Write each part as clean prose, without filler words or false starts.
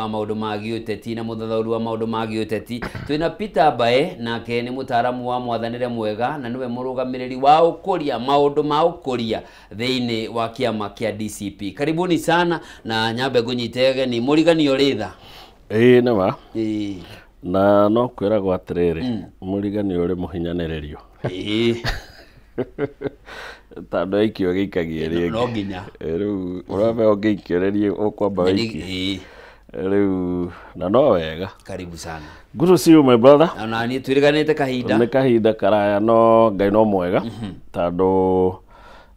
Wa maũndũ ma gĩũteti na mũthathaũri wa maũndũ ma gĩũteti. Twĩna Peter Mbae, nake nĩ mũtaaramu wa mwathanĩre mwega na nĩwe mũrũgamĩrĩri wa ũkũria maũndũ ma ũkũria thĩinĩ wa kĩama kĩa DCP. Karibuni sana na nyambe ngũnyite geni mũrigani ũrĩ tha. Ĩĩ nĩ ma. Ĩĩ. Na no kwĩragwo atĩrĩrĩ, mũrigani ũrĩ mũhinyanĩrĩrio. Ĩĩ. Tondũ aikio gĩikagie rĩngĩ. No nginya. Rĩu ũrambe ũngĩikĩrĩrie ũkwamba wĩikie. Ĩĩ. Rĩu na no wega. Karibu sana. Good to see you, my brother. Ona niĩ twĩrĩganĩte kahinda. Nĩ kahinda karaya no Ngai no mwega tondũ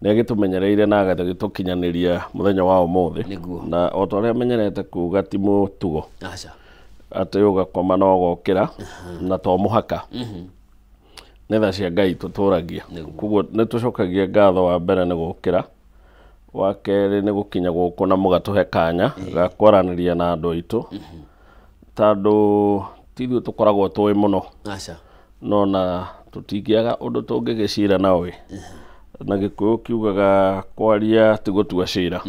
nĩ agĩtũmenyereire na agagĩtũkinyanĩria mũthenya wa ũmũthĩ. Nĩguo. Na o ta ũrĩa menyerete kuga ti mũtugo. Aca. Atĩ ũgakoma na ũgokĩra na to mũhaka. Nĩ tha cia Ngai tũtũragia. Koguo nĩ tũcokagia ngatho wa mbere nĩ gũkĩra, wa kerĩ nĩ gũkinya gũkũ na mũgatũhe kanya ga kwaranĩria na andũ aitũ, tondũ ti ithuĩ tũkoragwo tũĩ mũno. Aca. No na tũtingĩaga ũndũ tũngĩgĩcira nawe. Na Gĩkũyũ kiugaga kwaria ti gũtua cira.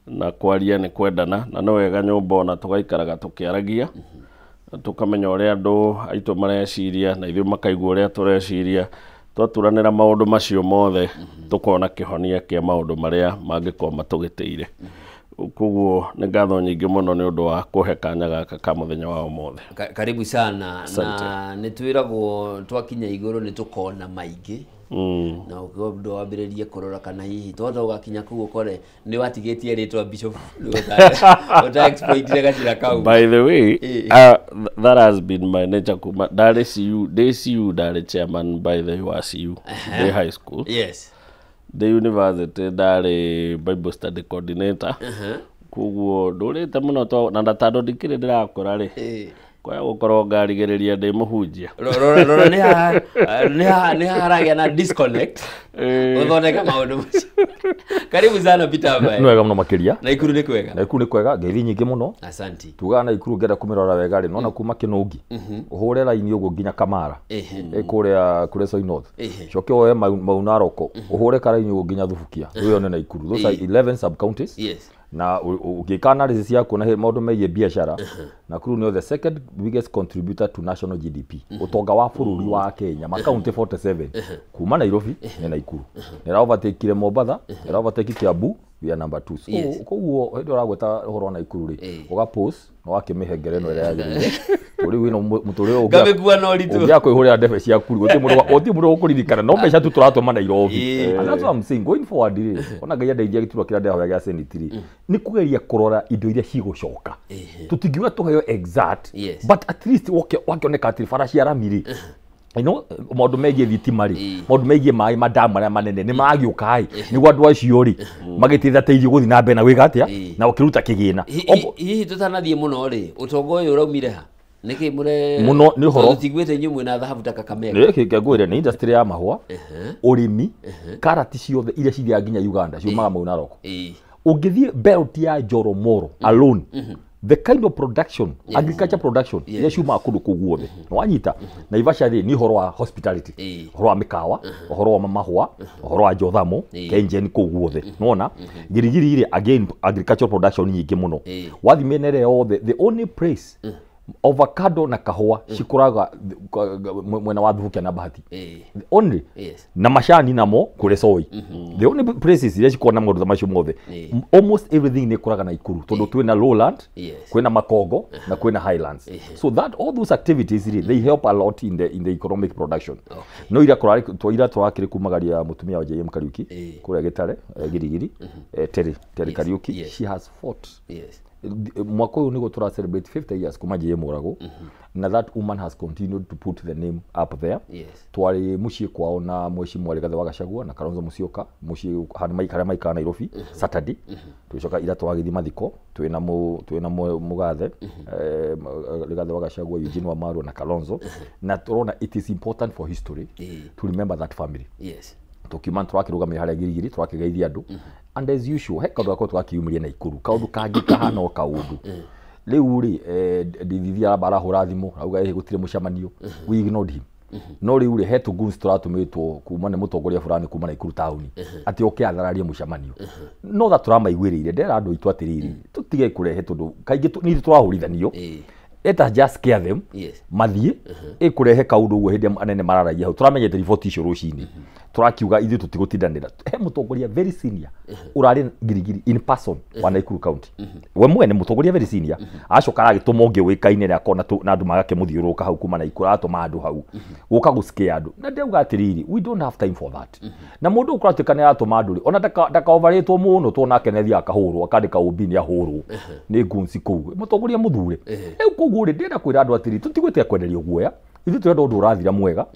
Na kwaria nĩ kwendana, na nĩ wega nyũmba ona tũgaikaraga tũkĩaragia, tũkamenya ũrĩa andũ aitũ mareciria na ithuĩ makaigua ũrĩa tũreciria. Twaturanĩra maũndũ macio mothe tũkona kĩhonia kĩa maũndũ marĩa mangĩkorwo matũgĩtĩire. Koguo nĩ ngatho nyingĩ mũno nĩ ũndũ wa kũhe kanya gaka ka mũthenya wa ũmũthĩ. Karibu sana. Asante. Na nĩ twĩragwo twakinya igũrũ nĩ tũkona maingĩ. Na ũndũ wambĩrĩrie kũrora kana hihi twahota gũgakinya kũu ũkore nĩ watigĩtie rĩtwa Bishop ũta exploitire gacĩra kau. By the way, that has been my nature kuma ndarĩ CU, ndĩ CU ndarĩ chairman by the way wa CU, ndĩ high school. Yes. Ndĩ university ndarĩ Bible study coordinator. Koguo ndũrĩte mũno to na tondũ ndikĩrĩ ndĩrakũra rĩ. Kwaya gũkorwo ngarigĩrĩria ndĩ mũhunjia. Rora rora nĩ haha nĩ haha nĩ haha haragĩa na disconnect. Ũthondeke maũndũ macio. Karibu sana Peter Mbae. Nĩ wega mũno makĩria. Naikuru nĩ kwega. Naikuru nĩ kwega, ngeithi nyingĩ mũno. Asanti. Tugaga Naikuru ngĩenda kũmĩrora wega rĩ, nona kuma Kĩnũngi. Ũhũre raini ũguo nginya Kamara. Kũrĩa kũrĩa Soi North. Coke woe Mau Narok, ũhũre karaini ũguo nginya Thubukia. Rĩu ĩyo nĩ Naikuru. Those are 11 sub counties. Yes. Na ũngĩka analysis yaku na maũndũ megiĩ biacara, Nakuru nĩyo the second biggest contributor to national GDP. Ũtonga wa bũrũri wa Kenya, makaunti 47 kuma Nairobi nĩ Naikuru. Nĩ ĩra overtake Mombatha, nĩ ĩra overtake Kiambu, we are number 2. So koguo hĩndĩ ĩrĩa ũragweta ũhoro wa Naikuru rĩ, ũga pause na ũgakĩmĩhengere ĩno ĩrĩa yagĩrĩire. Rĩu ĩno mũtũrĩre ũngĩ Ngamĩkua na ũritũ. ũngĩaga kwĩhũrĩra ndebe ciaku rĩ, gũtirĩ mũndũ ũkũririkana, no mbeca tu tũratũma Nairobi. And that's what I'm saying, going forward rĩ, ona Ngai andeithia gĩturwa kĩrĩa ndĩrahoya gĩa Senate rĩ, nĩ kũgeria kũrora indo iria cigũcoka. Tũtingiuga tũheo exact, but at least wakĩoneka atĩ bara cia rami rĩ, you know, maũndũ megiĩ thitima rĩ, maũndũ megiĩ maĩ madamu marĩa manene nĩ maragĩũka ĩ, nĩguo andũ acio rĩ magĩteithateithio gũthiĩ na mbere na gwĩka atĩa na ũkĩruta kĩgĩna. Hihi tũtanathiĩ mũno rĩ, ũtonga ũyũ ũraumire ha? Nĩkĩ mũre Mũno nĩ ũhoro. Tondũ tiguĩte inyuĩ mwĩna thahabu ta Kakamega. Nĩ kĩ ngwĩre nĩ industry ya mahũa, ũrĩmi, karati ciothe iria cithiaga nginya Uganda ciumaga Mau Narok. Ũngĩthiĩ belt ya Njoromoro alone, the kind of production, agriculture production, iria ciumaga kũndũ kũu guothe. Nĩ wanyita? Naivasha rĩ, nĩ ũhoro wa hospitality, ũhoro wa mĩkawa, ũhoro wa mahũa, ũhoro wa Jothamo, Kengen kũu guothe. Nĩwona? Girigiri rĩ, again, agricultural production nyingĩ mũno. Wathiĩ mĩena ĩrĩa yothe, the only place avocado na kahũa cikũraga mwena wa Thubukia na Bahati. Only. Na macani namo kũrĩ Soi. The only places iria cikoragwo na maũndũ ta macio mothe. Almost everything nĩ ĩkũraga Naikuru tondũ twĩna lowland, kwĩna makongo na kwĩna highlands. So that all those activities rĩ, they help a lot in the economic production. No ira tũrakĩrĩ kumagaria mũtumia wa JM Kariuki kũrĩa Gĩtare, Girigiri, Terry Kariuki. She has fought. Mwaka ũyũ nĩguo tũra celebrate 50 years kuma JM Mũragũ, na that woman has continued to put the name up there. Twarĩ mũciĩ kwao na mheshimiwa Rigathĩ wa Gachagua na Kalonzo Musyoka, mũciĩ harĩa maikaraga Nairobi, Saturday. Tũgĩcoka ira twagĩthiĩ mathiko, twĩna mũgathe, Rigathĩ wa Gachagua, Eugene Wamalwa na Kalonzo, na tũrona it is important for history to remember that family. Tũkiuma tũrakĩrũgamia harĩa Girigiri, tũrakĩgeithia andũ. And as usual, he kaũndũ gakorwo tũgakiumĩria Naikuru, kaũndũ kangĩ kahana o kaũndũ. Rĩu rĩ, ndithithi aramba arahũra thimũ, arauga ĩhĩ gũtirĩ mũcemanio. We ignored him. No rĩu rĩ, he tũgoons tũratũmĩtwo kuma nĩ mũtongoria fulani kuma Naikuru taũni atĩ oke athararie mũcemanio. No tha tũramaiguĩrĩire, ndera andũ aitũ atĩrĩrĩ, tũtige kũrehe tondũ kaingĩ nĩ ithuĩ tũrahũrithanio. Let us just scare them. Mathiĩ ĩkũrehe kaũndũ ũguo hĩndĩ ĩrĩa anene mararagia hau. Tũramenyete riboti icio rũcinĩ, tũrakiuga ithuĩ tũtigũtindanĩra. He mũtongoria very senior ũrarĩ Girigiri in person wa Naikuru County, we mwene mũtongoria very senior, acoka aragĩtũma ũngĩ ũĩkaine na akona na andũ magakĩmũthiũrũrũka hau kuma Naikuru, aratũma andũ hau gũka gũscare andũ. Na ndauga atĩrĩrĩ, we don't have time for that. Na mũndũ ũkũratuĩka nĩ aratũma andũ rĩ, ona ndakaovarĩtwo mũno, tondũ nake nĩ athiaga akahũrwo, akandĩka ũmbi nĩ ahũrwo nĩ goons kũu, mũtongoria mũthure. Rĩu koguo rĩ, ndĩrenda kwĩra andũ atĩrĩ, tũtigwĩtĩka kwenderio guoya, ithuĩ tũrenda ũndũ ũrathira mwega.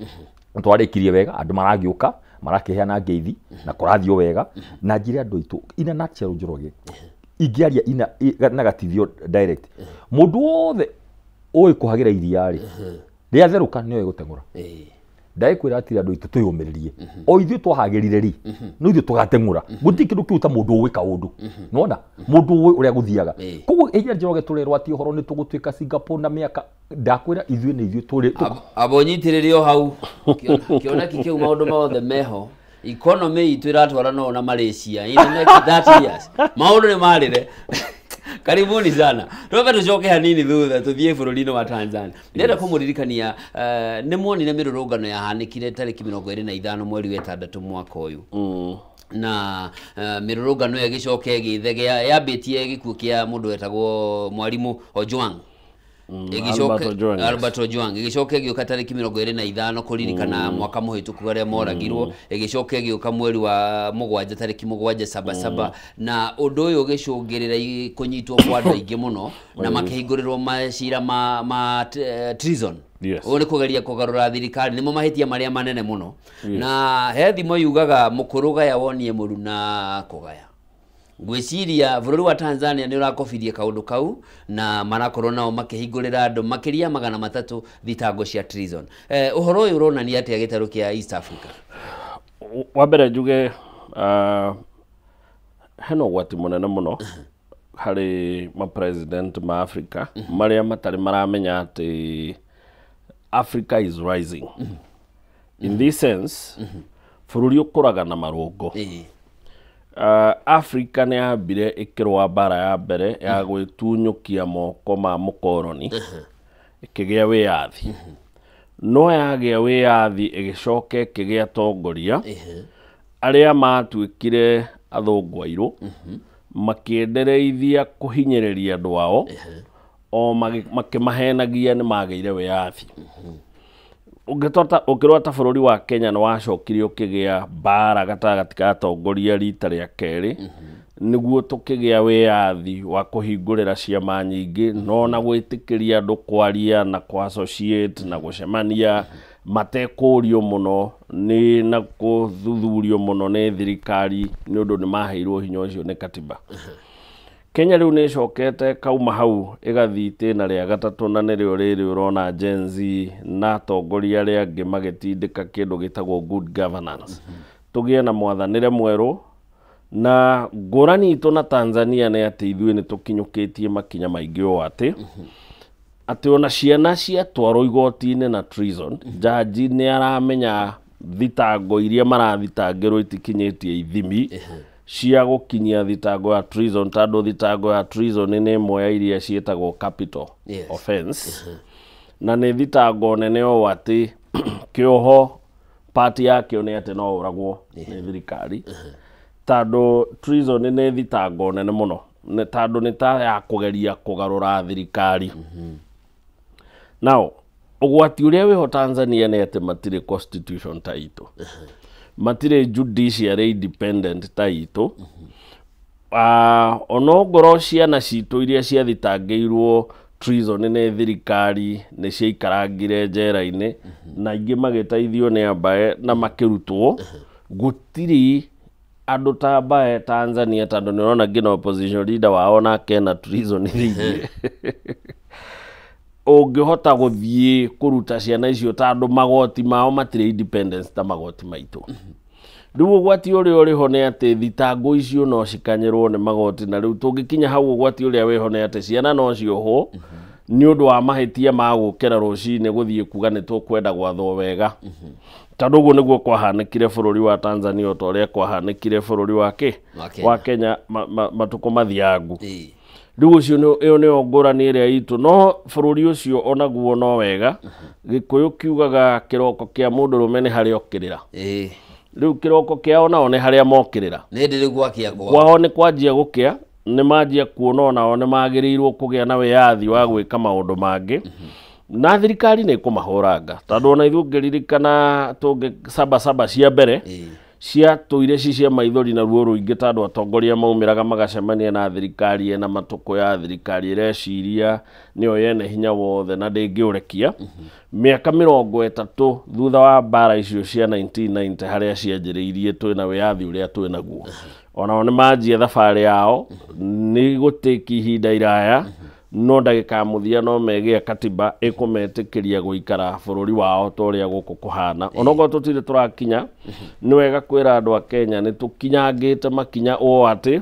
Twarĩkirie wega, andũ maragĩũka marakĩheana ngeithi na kũrathiĩ wega. Na njĩre andũ aitũ in a nutshell, Njoroge, ingĩaria na gatithio direct, mũndũ wothe ũĩ kũhagĩra iria rĩ, rĩatherũka nĩoĩ gũteng'ũra. Ndagĩkwĩra atĩrĩ, andũ aitũ twĩyũmĩrĩrie, o ithuĩ twahagĩrire rĩ, no ithuĩ tũgateng'ũra. Gũtirĩ kĩndũ kĩu ta mũndũ ũĩ kaũndũ, nĩwona mũndũ ũĩ ũrĩa gũthiaga. Koguo ĩrĩa Njoroge tũrerwo atĩ ũhoro nĩ tũgũtuĩka Singapore na mĩaka, ndakwĩra ithuĩ nĩ ithuĩ tũrĩ Abo nyitĩrĩre o hau. Kĩoneki kĩu, maũndũ mothe meho, economy itũ ĩratwarana na Malaysia in the next 30 years, maũndũ nĩ marĩre. Karibuni sana. Twambe tũcoke hanini thutha, tũthiĩ bũrũri-inĩ wa Tanzania. Ndĩrenda kũmũririkania, nĩ muonire mĩrũrũngano yahanĩkire tarĩki 25 mweri wa ĩtandatũ mwaka ũyũ, na mĩrũrũngano ĩyo ĩgĩcoka ĩgĩthegea, yambĩtie gĩkuũ kĩa mũndũ wetagwo Mwarimũ Ojwang. Albert Ojwang, yes. Albert Ojwang. Ĩgĩcoka ĩgĩũka tarĩki 25 kũririkana mwaka mũhĩtũku arĩa moragirwo. Ĩgĩcoka ĩgĩũka mweri wa mũgwanja tarĩki 7 saba saba, na ũndũ ũyũ ũgĩcũngĩrĩra kũnyitwo kwa andũ aingĩ mũno na makĩhingũrĩrwo macira ma treason. Ũũ nĩ kũgeria kũgarũra thirikari, nĩmo mahĩtia marĩa manene mũno. Na he thimo yugaga, mũkũrũ gaya wonie mũru na kũgaya. Ngwĩciria bũrũri wa Tanzania nĩ ũrakobirie kaũndũ kau na marakorwo nao makĩhingũrĩra andũ makĩria 300 thitango cia treason. Ũhoro ũyũ ũronania atĩa gĩtarũ kĩa East Africa? Wa mbere njuge, hena ũgwati mũnene mũno harĩ ma-president ma Africa marĩa matarĩ maramenya atĩ Africa is rising. In this sense, bũrũri ũkũraga na marũngo. Africa nĩ yambire ĩkĩrũa mbara ya mbere ya gwĩtunyũkia moko ma mũkoroni, ĩkĩgĩa wĩyathi. No yagĩa wĩyathi, ĩgĩcoka ĩkĩgĩa atongoria arĩa matuĩkire athũngũ airũ, makĩendereithia kũhinyĩrĩria andũ ao o makĩmahenagia nĩ magĩire wĩyathi. Ũngĩrora ta bũrũri wa Kenya, nĩ wacokire ũkĩgĩa mbara gatagatĩ ka atongoria rita rĩa kerĩ nĩguo tũkĩgĩa wĩyathi wa kũhingũrĩra ciama nyingĩ, no na gwĩtĩkĩria andũ kwaria na kũ-associate na gũcemania matekũrio mũno nĩ na kũthuthurio mũno nĩ thirikari, nĩ ũndũ nĩ maheirwo hinya ũcio nĩ katiba. Kenya rĩu nĩ ĩcokete kauma hau ĩgathiĩ itĩna rĩa gatatũ, na nĩrĩo rĩrĩ ũrona Gen Z na atongoria arĩa angĩ magĩtindĩka kĩndũ gĩtagwo good governance, tũgĩe na mwathanĩre mwerũ. Na ngũrani itũ na Tanzania nĩ atĩ ithuĩ nĩ tũkinyũkĩtie makinya maingĩ ũũ atĩ ona ciana ciatwarwo igoti-inĩ na treason, jaji nĩ aramenya thitango iria marathitangĩrwo itikinyĩtie ithimi cia gũkinyia thitango ya treason, tondũ thitango ya treason nĩ ĩmwe ya iria ciĩtagwo capital offense, na nĩ thitango nene ũũ atĩ kĩoho part yakĩo nĩ atĩ no ũragwo nĩ thirikari, tondũ treason nĩ thitango nene mũno, tondũ nĩ ta ya kũgeria kũgarũra thirikari. Now, ũgwati ũrĩa wĩho Tanzania nĩ atĩ matirĩ constitution ta itũ, matirĩ judiciary independent ta itũ. Onongorwo ciana citũ iria ciathitangĩirwo treason nĩ thirikari nĩ ciaikarangire njera-inĩ, na ingĩ magĩteithio nĩ ambae na makĩrutwo, gũtirĩ andũ ta ambae Tanzania, tondũ nĩ ũrona nginya opposition leader wao nake ena treason thĩinĩ ũngĩhota gũthiĩ kũruta ciana icio, tondũ magoti mao matirĩ independence ta magoti maitũ. Rĩu ũgwati ũrĩa ũrĩho nĩ atĩ thitango icio no cikanyĩrwo nĩ magoti, na rĩu tũngĩkinya hau, ũgwati ũrĩa wĩho nĩ atĩ ciana no ciohwo. Nĩ ũndũ wa mahĩtia ma gũkĩra rũcinĩ gũthiĩ kuga nĩ tũkwenda gwathwo wega. Tondũ ũguo nĩguo kwahanĩkire bũrũri wa Tanzania o ta ũrĩa kwahanĩkire bũrũri wa kĩ? Wa Kenya matukũ mathiangu. Rĩu ũcio ĩyo nĩyo ngũrani ĩrĩa itũ, no bũrũri ũcio onaguo no wega. Gĩkũyũ kiugaga kĩroko kĩa mũndũrũme nĩ harĩa okĩrĩra. Rĩu kĩroko kĩao nao nĩ harĩa mokĩrĩra. Nĩ hĩndĩ rĩu gwakĩa kwao. Kwao nĩ kwanjia gũkĩa, nĩ manjia kuona onao nĩ magĩrĩirwo kũgĩa na wĩyathi wa gwĩka maũndũ mangĩ. Na thirikari nĩ ĩkũmahũranga tondũ ona ithuĩ ũngĩririkana tũngĩ saba saba cia mbere ciatũire ci cia maithori na ruo rũingĩ tondũ atongoria maumĩraga magacemania na thirikari ĩna matũkũ ya thirikari ĩreciria nĩyo yene hinya wothe na ndĩngĩũrekia. Mĩaka 30 thutha wa mbara icio cia 1990 harĩa cianjĩrĩirie twĩna wĩyathi ũrĩa twĩnaguo, onao nĩ manjia thabarĩ yao, nĩ gũtĩki ihinda iraya, no ndagĩka ya mũthia no megĩa katiba ĩkũmetĩkĩria gũikara bũrũri wao ta ũrĩa gũkũ kũhana. Onokorwo tũtirĩ tũrakinya, nĩ wega kwĩra andũ a Kenya nĩ tũkinyangĩte makinya ũũ atĩ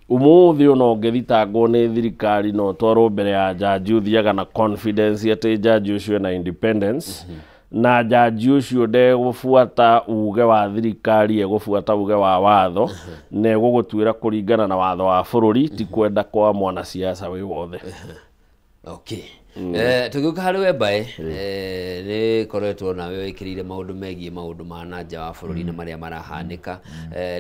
ũmũthĩ ona ũngĩthitangwo nĩ thirikari no ũtwarwo mbere ya jaji, ũthiaga na confidence atĩ jaji ũcio ena independence, na jaji ũcio ndegũbuata uge wa thirikari, egũbuata uge wa watho, na egũgũtuĩra kũringana na watho wa bũrũri, ti kwenda kwa mwanasiasa wĩ wothe. Okay. Tũgĩũka harĩ we Mbae, nĩ koretwo nawe wĩkĩrĩire maũndũ megiĩ maũndũ ma na nja wa bũrũri na marĩa marahanĩka.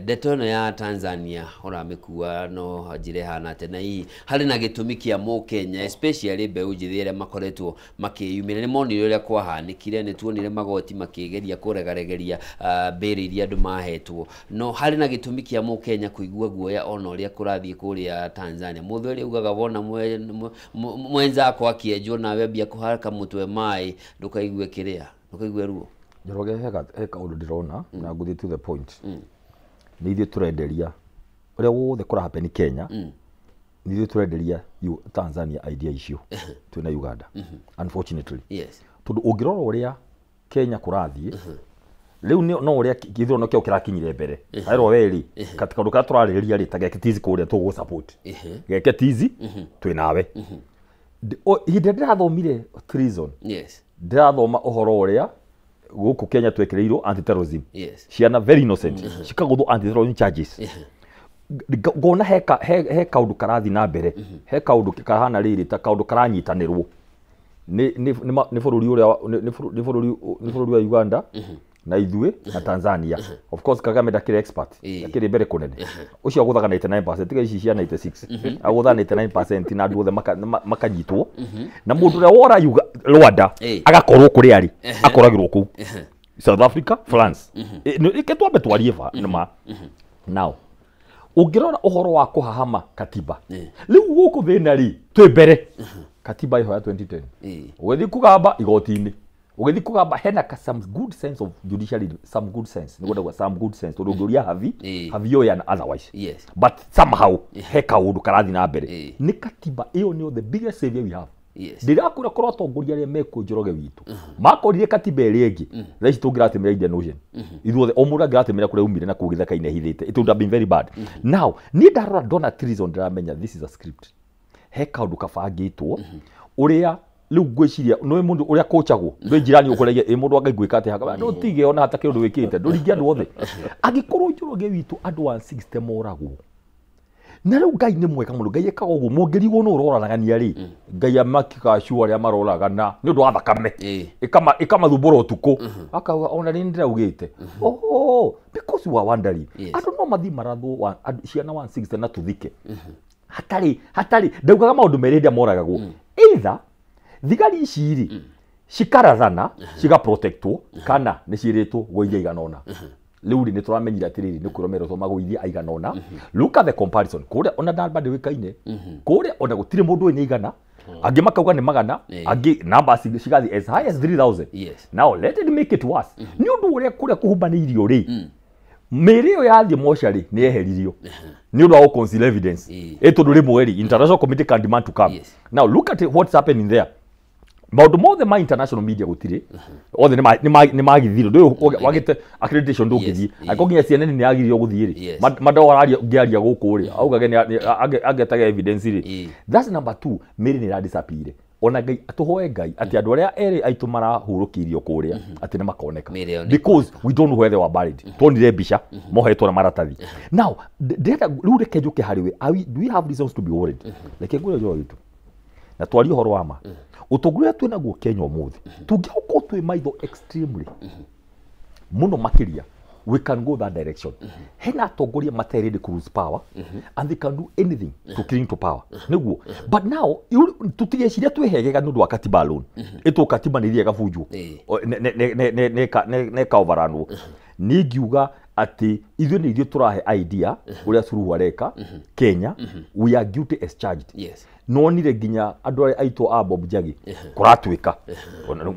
Ndeto ĩno ya Tanzania ũramĩkua no njĩra ĩhana atĩa, na hihi harĩ na gĩtũmi kĩa mũkenya especially mbeũ njĩthĩ arĩa makoretwo makĩyumĩria? Nĩ monire ũrĩa kwahanĩkire, nĩ tuonire magoti makĩgeria kũregaregeria mbĩrĩ iria andũ mahetwo, no harĩ na gĩtũmi kĩa mũkenya kũigua guoya ona ũrĩa kũrathiĩ kũrĩa Tanzania. Mũthũ ũrĩa ugaga wona mwenzako akĩenjwo nawe ambia kũhaka mũtwe maĩ ndũkaigue kĩrĩa, ndũkaigue ruo. Njoroge, he kaũndũ ndĩrona na ngũthiĩ to the point. Nĩ ithuĩ tũrenderia ũrĩa wothe kũra happen Kenya, nĩ ithuĩ tũrenderia Tanzania idea icio twĩna Uganda, unfortunately. Tondũ ũngĩrora ũrĩa Kenya kũrathiĩ rĩu no ũrĩa gĩthurano kĩao kĩrakinyire mbere, arerwo we rĩ, kaũndũ karĩa tũrarĩrĩria rĩ, ta geke tizi kũrĩa tũgũ support geke tizi twĩ nawe. Hĩndĩ ĩrĩa ndĩrathomire treason, ndĩrathoma ũhoro ũrĩa gũkũ Kenya twekĩrĩirwo anti-terrorism, ciana very innocent cikagũthwo anti-terrorism charges. Ngona he kaũndũ karathiĩ na mbere, he kaũndũ kahana rĩrĩ ta kaũndũ karanyitanĩrwo nĩ bũrũri ũrĩa nĩ bũrũri wa Uganda na ithuĩ na Tanzania. Of course Kagame ndakĩrĩ expert, ndakĩrĩ mbere kũnene. Ũcio agũthaga 99%, tiga ici cia 96, agũthaga 99% na andũ othe makanyitwo. Na mũndũ ũrĩa wora Rwanda agakorwo kũrĩa arĩ, akoragĩrwo kũu South Africa, France. Reke twambe twarie ba nĩma. Now ũngĩrora ũhoro wa kũhahama katiba rĩu gũkũ thĩna rĩ, twĩ mbere katiba ĩho ya 2010, ũgĩthiĩ kũgamba igoti-inĩ, ũgĩthiĩ kũgamba hena some good sense of judiciary, some good sense, nĩguo ndauga some good sense, tondũ ũngĩũria havi havi yoya na otherwise, but somehow he kaũndũ karathiĩ na mbere. Nĩ katiba ĩyo nĩyo the biggest savior we have. Ndĩrakwĩra korwo atongoria arĩa mekuo Njoroge witũ makorire katiba ĩrĩa ĩngĩ, thaa ici tũngĩratĩmĩra Indian Ocean ithuothe, o mũndũ angĩratĩmĩra kũrĩa umire na kũu gĩthaka-inĩ ehithĩte, it would have been very bad. Now niĩ ndarora ndona treason, ndĩramenya this is a script, he kaũndũ kabangĩtwo ũrĩa rĩu ngwĩciria nĩ mũndũ ũrĩa kũchagwo ndwĩ njirani ũkũragia ĩ mũndũ wa Ngai ngwĩka atĩa, akauga, ndũtige ona hatakĩrĩ ũndũ wĩkĩte, ndũringie andũ othe. Angĩkorwo Njoroge witũ andũ 160 moragwo, na rĩu Ngai nĩ mwega mũno, Ngai ekaga ũguo, mũngĩrigwo nũ ũroragania rĩ, Ngai amakikacu arĩa maroragana nĩ ũndũ wa thakame ĩkamathumbũra ũtukũ, akauga ona nĩ ndĩraugĩte, oh because you are wondering, andũ no mathiĩ marathwo ciana 160 na tũthike hatarĩ ndaugaga maũndũ merĩ hĩndĩ ĩrĩa moragagwo, either thigari ici rĩ cikarathana cigaprotectwo kana nĩ ciĩrĩtwo gũithia igana ũna. Rĩu rĩ nĩ tũramenyire atĩrĩrĩ nĩ kwĩrwo merĩtwo magũithie aigana ũna. Look at the comparison kũrĩa ona namba ndĩũĩkaine, kũrĩa ona gũtirĩ mũndũ ũĩ nĩ igana, angĩ makauga nĩ magana, angĩ numbers cigathiĩ as high as 3000. Now let it make it worse, nĩ ũndũ ũrĩa kũrĩa kũhumbanĩirio rĩ, mĩĩrĩ ĩyo yathiĩ mocarĩ nĩ yeheririo nĩ ũndũ wa gũ-conceal evidence, ĩ tondũ rĩmwe rĩ international committee can demand to come. Now look at what's happening there, maũndũ mothe ma international media gũtirĩ, othe nĩ magithirio, ndũĩ wagĩte accreditation ndũngĩthiĩ, angĩkorwo nginya CNN nĩ yagiririo gũthiĩ rĩ, mandoo araria ngĩaria gũkũ rĩ, augage angetage evidence rĩ. That's number 2, mĩĩrĩ nĩ ĩradisappear. Ona Ngai tũhoe Ngai atĩ andũ arĩa erĩ aitũ marahurũkĩirio kũrĩa atĩ nĩ makoneka, because we don't know where they were buried. Tuonire mbica mohetwo na maratathi. Now ndĩrenda rĩu reke njũke harĩ we. Do we have reasons to be worried? Reke ngwĩre njoro witũ na twarie ũhoro wa ma. Ũtongoria twĩ naguo Kenya ũmũthĩ, tũngĩkorwo twĩ maitho extremely mũno makĩria, we can go that direction. Hena atongoria matarĩ ready to lose power, and they can do anything to cling to power. Nĩguo. But now tutigeciria twĩhegega nĩ ũndũ wa katiba alone. Ĩtũ katiba nĩ ĩthiaga ĩgabunjwo. Nĩ ĩkaovaranwo. Niĩ ngiuga atĩ ithuĩ nĩ ithuĩ tũrahe idea ũrĩa Suluhu areka Kenya, we are guilty as charged. Yes. Nonire nginya andũ arĩa aitũ a Bob Njagi kũratuĩka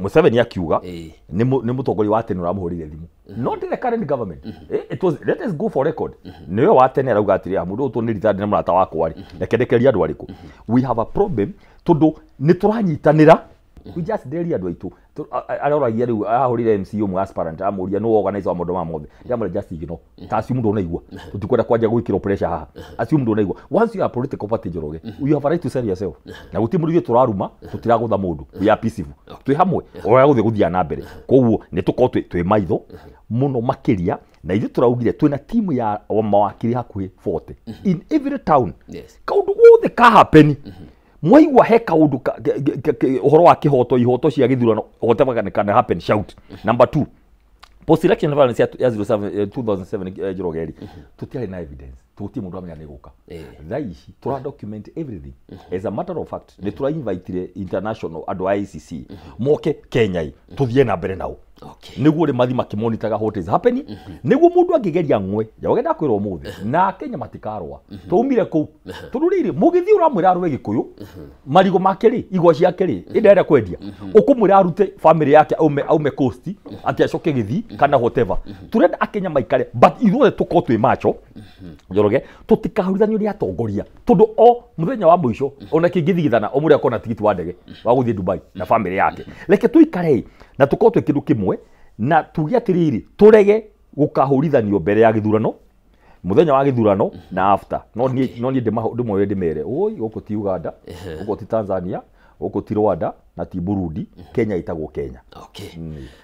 Museveni akiuga nĩ mũtongoria wa tene ũramũhũrĩire thimũ, not the current government. It was, let us go for record, nĩwe wa tene arauga atĩrĩ, mũndũ ũyũ nĩ retired nĩ mũrata wakwa rĩ, reke ndekerie andũ arĩkũ. We have a problem tondũ nĩ tũranyitanĩra. We just nderia andũ aitũ aroragia rĩu ahũrire MC ũmwe aspirant amũria nũ organizer wa maũndũ maya mothe, ndĩramwĩra just ignore ta acio mũndũ ũnaigua, tũtikwenda kwanja gwĩkĩrwo pressure haha, acio mũndũ ũnaigua. Once you are political party, Njoroge, you have a right to sell yourself, na gũtirĩ mũndũ ithuĩ tũraruma, tũtiragũtha mũndũ, we are peaceful, twĩ hamwe ũrĩa gũthiĩ gũthiaga na mbere. Koguo nĩ tũkorwo twĩ maitho mũno makĩria, na ithuĩ tũraugire twĩna timu ya mawakiri hakuhĩ 40 in every town. Kaũndũ gothe ka happen, mwaigua he kaundu ũhoro wa kĩhoto, ihoto cia gĩthurano, whatever can happen, shout. Number 2, post election violence ya 07 2007, Njoroge, tũtiarĩ na evidence, tũgũtirĩ mũndũ amenya nĩ gũka. Thaa ici tũra document everything. As a matter of fact, nĩ tũra invitire international andũ a ICC moke Kenya ĩ tũthiĩ na mbere nao, nĩguo rĩ mathi makĩmonitaga what is happening, nĩguo mũndũ angĩgeria ng'we. Njoroge, ndakwĩra ũmũthĩ na Kenya matikarũa, twaumire kũu tondũ rĩrĩ mũgĩthiĩ ũramwĩra arũe Gĩkũyũ, marigũ make rĩ, igwa ciake rĩ, ĩndĩ kwendia, ũkũmwĩra arute family yake aume coast atĩ acoke Gĩthii kana whatever. Tũrenda Akenya maikare, but ithuothe tũkorwo twĩ macho, Njoroge, tũtikahũrithanio nĩ atongoria, tondũ o mũthenya wa mũico ona kĩngĩthigithana o mũrĩa akona tigiti wa ndege wa gũthiĩ Dubai na family yake. Reke tũikare na tũkorwo twĩ kĩndũ kĩmwe, na tuge atĩrĩrĩ, tũrege gũkahũrithanio mbere ya gĩthurano, mũthenya wa gĩthurano na after. No niĩ no niĩ ndĩmoe ndĩmere, oi gũkũ ti Uganda, gũkũ ti Tanzania, gũkũ ti Rwanda na ti Burundi, Kenya ĩtagwo Kenya. Okay.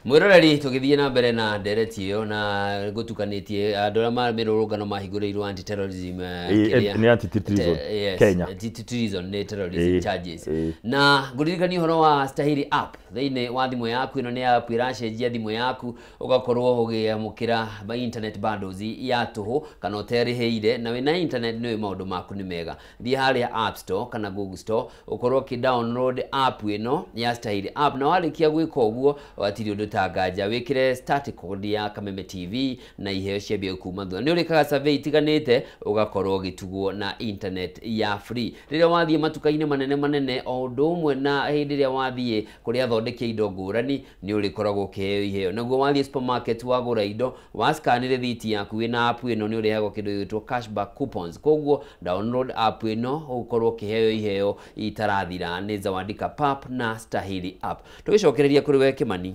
Mwĩroreri, tũgĩthiĩ na mbere na ndereti ĩyo na gũtukanĩtie andũ arĩa mĩrũrũngano mahingũrĩirwo anti terrorism, nĩ anti treason Kenya, anti treason nĩ terrorism charges. Na ngũririkania ũhoro wa Stahili app thĩinĩ wa thimũ yaku. Ĩno nĩ app ĩracenjia thimũ yaku ũgakorwo ũgĩamũkĩra internet bundles ya tũhũ kana ũterĩhĩire, na wĩna internet nĩ maũndũ maku nĩ mega. Thiĩ harĩa App Store kana Google Store ũkorwo ũkĩ download app ĩno ya Stahili app, na warĩkia gwĩka ũguo watirĩ ũndũ tanganja, wĩkĩre start code ya Kameme TV na iheo ciambie kuma thutha. Nĩ ũrĩkaga survey itiganĩte ũgakorwo ũgĩtugwo na internet ya free rĩrĩa wathiĩ matuka-inĩ manene manene, o ũndũ ũmwe na hĩndĩ ĩrĩa wathiĩ kũrĩa athondeki indo ngũrani nĩ ũrĩkoragwo ũkĩheo iheo. Naguo wathiĩ supermarket wagũra indo, wascan rĩthiti yaku wĩna app ĩno nĩ ũrĩheagwo kĩndũ gĩgwĩtwo cashback coupons. Koguo download app ĩno ũgũkorwo ũkĩheo iheo itarathira. Nĩ Zawadi Pap na Stahili app. Tũgĩcokereria kũrĩ we Kimani,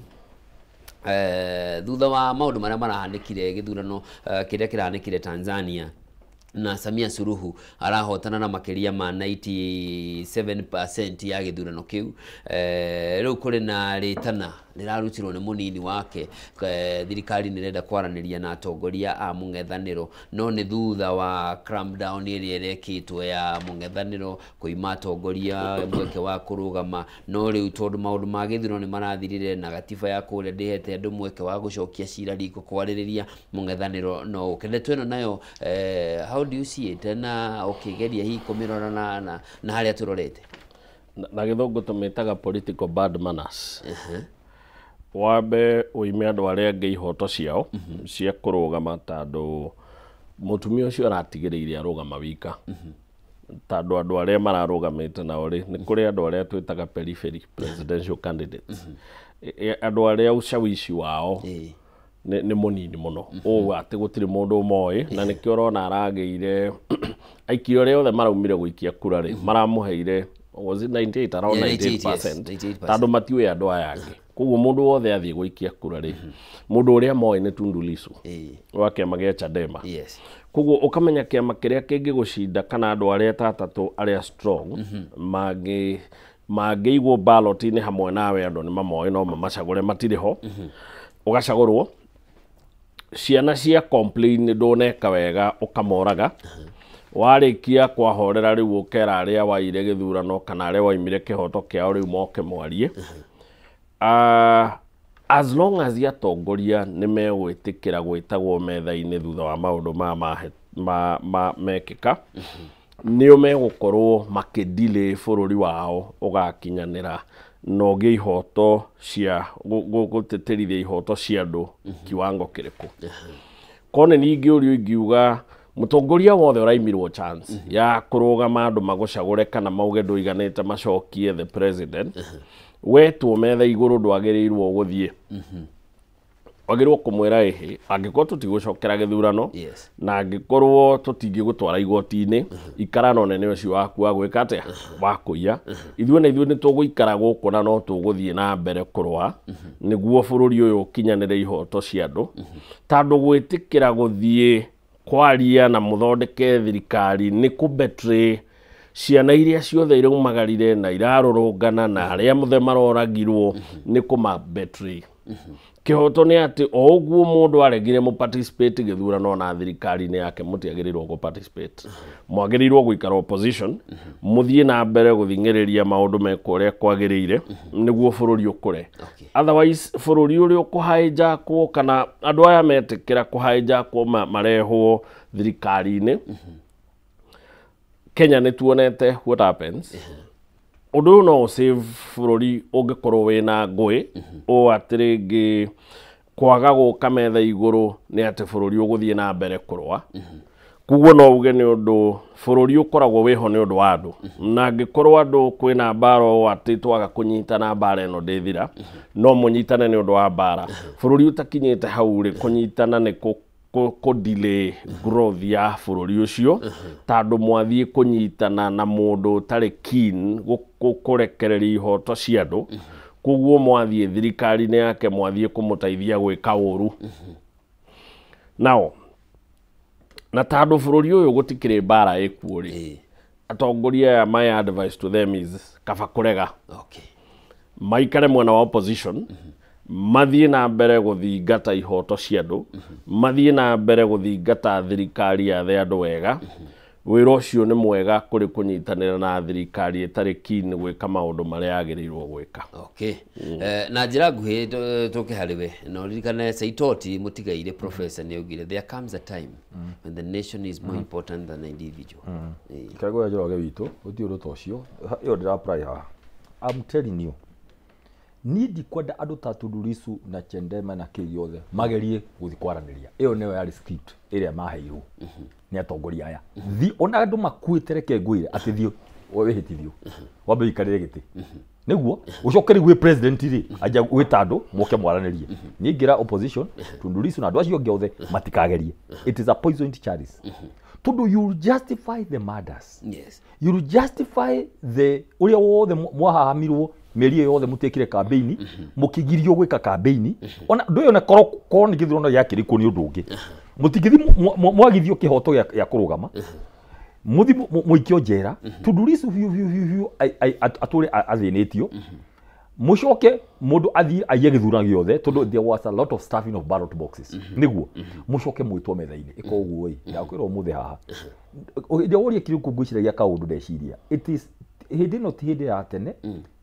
thutha wa maũndũ marĩa marahanĩkire gĩthurano kĩrĩa kĩrahanĩkire Tanzania, na Samia Suluhu arahotana na makĩria ma 97% ya gĩthurano kĩu, rĩu kũrĩ na rĩtana rĩrarutirwo nĩ mũnini wake, thirikari nĩ ĩrenda kwaranĩria na atongoria a mũng'ethanĩro, no nĩ thutha wa crackdown ĩrĩa ĩrekĩtwo ya mũng'ethanĩro kũima atongoria mweke wa kũrũgama. No rĩu tondũ maũndũ ma gĩthurano nĩ marathirire na gatiba ya kũrĩa ndĩhete andũ mweke wa gũcokia cira riko kwarĩrĩria mũng'ethanĩro no ũke. Ndeto ĩno nayo, how do you see it, na ũkĩgeria hihi kũmĩrora na harĩa tũrorete? Na gĩthũngũ tũmĩtaga political bad manners. Wambe ũime andũ arĩa angĩ ihoto ciao cia kũrũgama, tondũ mũtumia ũcio aratigĩrĩire arũgama wika, tondũ andũ arĩa mararũgamĩte nao rĩ, nĩ kũrĩ andũ arĩa twĩtaga periphery presidential candidates, andũ arĩa ushawishi wao nĩ mũnini mũno ũũ atĩ gũtirĩ mũndũ ũmoĩ, na nĩkĩo ũrona aragĩire aikia arĩa othe maraumire gũikia kura rĩ, maramũheire was it 98 around 98%, tondũ matiũĩ andũ aya angĩ. Koguo mũndũ wothe athiĩ gũikia kura rĩ, mũndũ ũrĩa moĩ nĩ Tundu Lissu wa kĩama gĩa Chadema. Koguo ũkamenya kĩama kĩrĩa kĩngĩgũcinda kana andũ arĩa ta atatũ arĩa strong mangĩ Mangĩigwo ballot-inĩ hamwe nawe andũ nĩ mamoĩ no mamacagũre matirĩ ho. Ũgacagũrwo. Ciana cia complain ndũneka wega ũkamoraga. Warĩkia kwahorera rĩu ũkera arĩa waire gĩthurano kana arĩa waimire kĩhoto kĩao rĩu moke mwarie. As long as atongoria nĩ megwĩtĩkĩra gwĩtagwo metha-inĩ thutha wa maũndũ maya mekĩka, nĩo megũkorwo makĩdelay bũrũri wao ũgakinyanĩra na ũgĩe ihoto cia gũtĩtĩrithia ihoto cia andũ kiwango kĩrĩkũ. Kone ningĩ ũrĩa ingiuga mũtongoria wothe ũraimirwo chance ya kũrũgama andũ magũcagũre kana mauge ndũiganĩte macokie the president, wetwo metha igũrũ ndwagĩrĩirwo gũthiĩ. Wagĩrĩirwo kũmwĩra ĩhĩ angĩkorwo tũtigũcokera gĩthurano na angĩkorwo tũtingĩgũtwara igoti-inĩ ikara na ũnene ũcio waku wa gwĩka atĩa wa kũiya. Ithuĩ na ithuĩ nĩ tũgũikara gũkũ na no tũgũthiĩ na mbere kũrũa nĩguo bũrũri ũyũ ũkinyanĩre ihoto cia andũ, tondũ gwĩtĩkĩra gũthiĩ kwaria na mũthondeke thirikari nĩ kũ-betray ciana iria ciothe iraumagarire na irarũrũngana na arĩa mothe maroragirwo nĩ kũma-betray. Kĩhoto nĩ atĩ o ũguo mũndũ aregire mũ participate gĩthurano na thirikari-inĩ yake mũtiagĩrĩirwo gũ participate. Mwagĩrĩirwo gũikara opposition, mũthiĩ na mbere gũthing'ĩrĩria maũndũ mekwo ũrĩa kwagĩrĩire nĩguo bũrũri ũkũre. Otherwise bũrũri ũrĩa ũkũhijackwo kana andũ aya metĩkĩra kũhijackwo marehwo thirikari-inĩ. Kenya nĩ tuonete what happens. Ũndũ ũyũ no ũsave bũrũri ũngĩkorwo wĩna ngũĩ ũũ atĩ rĩngĩ kwaga gũka metha igũrũ nĩ atĩ bũrũri ũgũthiĩ na mbere kũrũa. Koguo no uge nĩ ũndũ bũrũri ũkoragwo wĩho nĩ ũndũ wa andũ, na angĩkorwo andũ kwĩna mbara ũũ atĩ twaga kũnyitana mbara ĩno ndĩthira, no mũnyitane nĩ ũndũ wa mbara. Bũrũri ũtakinyĩte hau rĩ, kũnyitana nĩ kũ delay growth ya bũrũri ũcio, tondũ mwathiĩ kũnyitana na mũndũ ũtarĩ keen kũrekereria ihoto cia andũ. Koguo mwathiĩ thirikari-inĩ yake mwathiĩ kũmũteithia gwĩka ũru. Nao na tondũ bũrũri ũyũ gũtikĩrĩ mbara ĩkuo rĩ, atongoria aya my advice to them is kaba kũrega. Maikare mwena wa opposition, mathiĩ na mbere gũthingata ihoto cia andũ, mathiĩ na mbere gũthingata thirikari yathe andũ wega. Wĩra ũcio nĩ mwega kũrĩ kũnyitanĩra na thirikari ĩtarĩ keen gwĩka maũndũ marĩa yagĩrĩirwo gwĩka. Na njĩra nguhĩ tũke harĩ we, na ũririkane Saitoti Mũtigaire professor nĩ augire there comes a time when the nation is more important than the individual. Kagũya Njoroge witũ gũtirĩ ũndũ ta ũcio ĩyo ndĩra apply haha. I'm telling you, niĩ ndikwenda andũ ta Tundu Lissu na Chadema na kĩ gĩothe magerie gũthiĩ kwaranĩria. Ĩyo nĩyo yarĩ script ĩrĩa maheirwo nĩ atongoria aya. Thi ona andũ makuĩte, reke ngwĩre atĩ thiĩ wĩhĩtithio wambe ũikarĩre gĩtĩ nĩguo ũcoke rĩu wĩ president rĩ anja gwĩta andũ moke mwaranĩrie. Niĩ ingĩra opposition Tundu Lissu na andũ acio angĩ othe matikagerie. It is a poisoned chalice tondũ you justify the murders. You justify the ũrĩa wothe mwahahamirwo mĩeri ĩyo yothe mũtiĩkire campaign, mũkĩgirio gwĩka campaign. Ona ndũ ĩyo na korwo nĩ gĩthurano gĩakĩrĩkwo nĩ ũndũ ũngĩ, mũtingĩthiĩ mwagithio kĩhoto gĩa kũrũgama, mũthiĩ mũikio njera. Tundu Lissu biũ biũ biũ biũ atũre athĩnĩtio, mũcoke mũndũ athiĩ aiye gĩthurano gĩothe tondũ there was a lot of stuffing of ballot boxes, nĩguo mũcoke mwĩtwo metha-inĩ. Ĩka ũguo ĩ, ndakwĩra ũmũthĩ haha hĩndĩ ĩrĩa woria kĩrĩkũ ngwĩciragia kaũndũ ndeciria it is hĩndĩ ĩno ti hĩndĩ ya tene,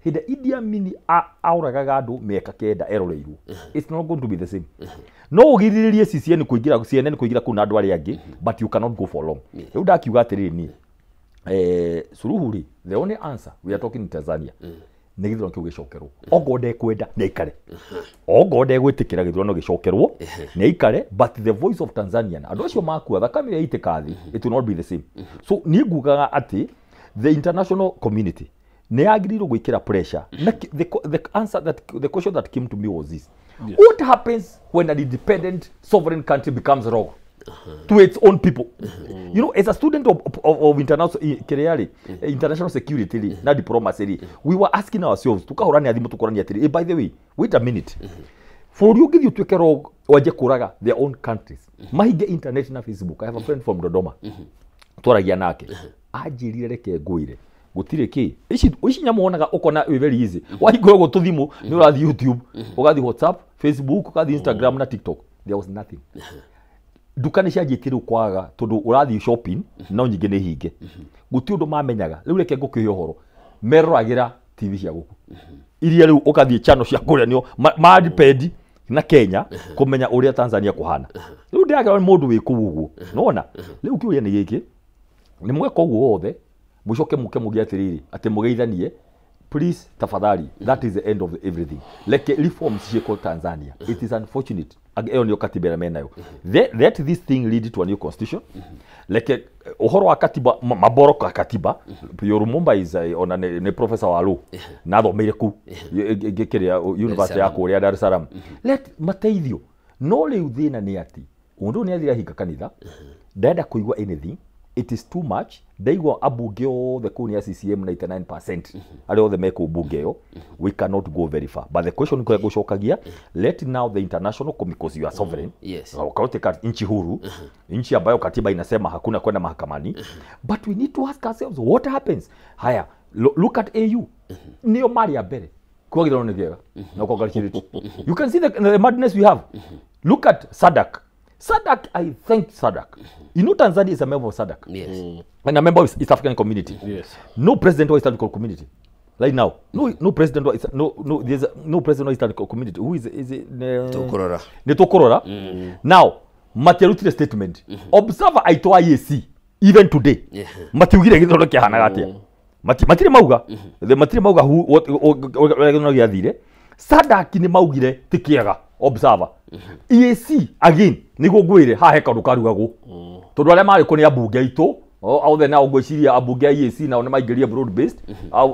hĩndĩ Idi Amin aũragaga andũ mĩaka 9 eroreirwo. It's not going to be the same. No ũgirĩrĩrie CCN kũingĩra, CNN kũingĩra kũu na andũ arĩa angĩ, but you cannot go for long. Rĩu ndakiuga atĩrĩrĩ niĩ Suluhu rĩ, the only answer we are talking in Tanzania nĩ gĩthurano kĩu gĩcokerwo. Ongorwo ndekwenda nĩ aikare, ongorwo ndegwĩtĩkĩra gĩthurano gĩcokerwo nĩ aikare, but the voice of Tanzania andũ acio makua thakame ĩyo yaitĩka thĩ, it will not be the same. So niĩ ngugaga atĩ the international community nĩ yagĩrĩirwo gwĩkĩra pressure. Na the answer that the question that came to me was this: what happens when an independent sovereign country becomes rogue to its own people? You know, as a student of international kĩrĩa rĩ, international security rĩ na diplomacy rĩ, we were asking ourselves, tukahũrania thimũ tũkorania atĩrĩ, by the way, wait a minute, bũrũri ũngĩthiĩ ũtuĩke rogue wanjie kũraga their own countries, mahinge internet na Facebook. I have a friend from Dodoma twaragia nake, anjĩrire reke ngwĩre Gũtirĩ kĩ. Ici nyamũ wonaga ũkona wĩ very easy. Wahingũra ũguo tũthimũ nĩ ũrathiĩ YouTube, ũgathiĩ WhatsApp, Facebook, ũgathiĩ Instagram na TikTok. There was nothing. Nduka nĩ cianjĩtie rĩu kwaga tondũ ũrathiĩ shopping no nyingĩ nĩ hinge. Gũtirĩ ũndũ mamenyaga. Rĩu reke ngũkĩhe ũhoro. Meroragĩra TV cia gũkũ. Iria rĩu ũgathiĩ channel cia kũrĩa nĩo ma depend na Kenya kũmenya ũrĩa Tanzania kũhana. Rĩu ndĩrakĩrwo nĩ mũndũ wĩ kũu ũguo. Nĩwona? Rĩu kĩũria nĩ gĩkĩ, nĩ mweka ũguo wothe mũcoke mũke mũge atĩrĩrĩ atĩ mũgeithanie, please tafadhali, that is the end of everything. Leke reforms ciĩkwo Tanzania. It is unfortunate. Ĩyo nĩyo katiba ĩrĩa menayo. Let this thing lead to a new constitution. Leke ũhoro wa katiba maboro ka katiba. Pio Lumumba is ona nĩ professor wa law na athomeire kũu kĩrĩa university ya kũrĩa Dar es Salaam. Let mateithio. No rĩu thĩna nĩ atĩ mũndũ ũyũ nĩ athire ahinga kanitha, ndenda kũigua anything. It is too much. Ndaigua ambunge othe kũu nĩ a CCM 99% arĩa othe me kũu mbunge ĩyo. We cannot go very far, but the question kũrĩa ngũcokagia, let now the international community, because you are sovereign. Ukauteka nchi huru, nchi ambayo katiba inasema hakuna kwenda mahakamani, but we need to ask ourselves what happens. Haya, look at AU. Nĩo marĩ a mbere kuga gĩthurano nĩ kĩega na congratulate. You can see the madness we have. Look at SADC. SADC, I thank SADC. You know Tanzania is a member of SADC. And a member of East African Community. No president of East African Community. Right now. No, no president of East, no, no, there's a, no president of East African Community. Who is it? Tukurora. Nĩ tũkũrora. Now, matiarutire statement. Observer aitũ a EAC, even today. Matiugire gĩthurano kĩahanaga atĩa. Matirĩ mauga. Matirĩ mauga who, what, ũrĩa gĩthurano gĩathire. SADC nĩ maugire ti kĩega. Observer. EAC again nĩguo ngwĩre haha he kaũndũ karugagwo. Tondũ arĩa marĩ kũ nĩ ambunge aitũ. Othe nao ngwĩciria ambunge a EAC nao nĩ maingĩrire broad based.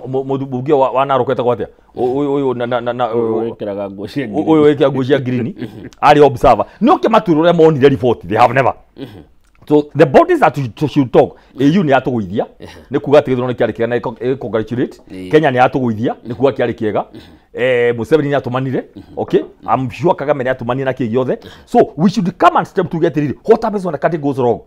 Mũmbunge wa Narok etagwo atĩa? Ũyũ na Ũyũ wĩkĩraga nguo cia green. Ũyũ wĩkĩraga nguo cia green arĩ observer. No kĩmaturwo ũrĩa monire report, they have never. So the bodies that should talk, AU nĩ yatũgũithia nĩ kuga atĩ gĩthurano kĩarĩ kĩega na congratulate. Kenya nĩ yatũgũithia nĩ kuga kĩarĩ kĩega. Museveni nĩ atũmanire. Okay, I'm sure Kagame nĩ atũmanire na kĩ gĩothe. So we should come and step to get rid. What happens when a country goes wrong?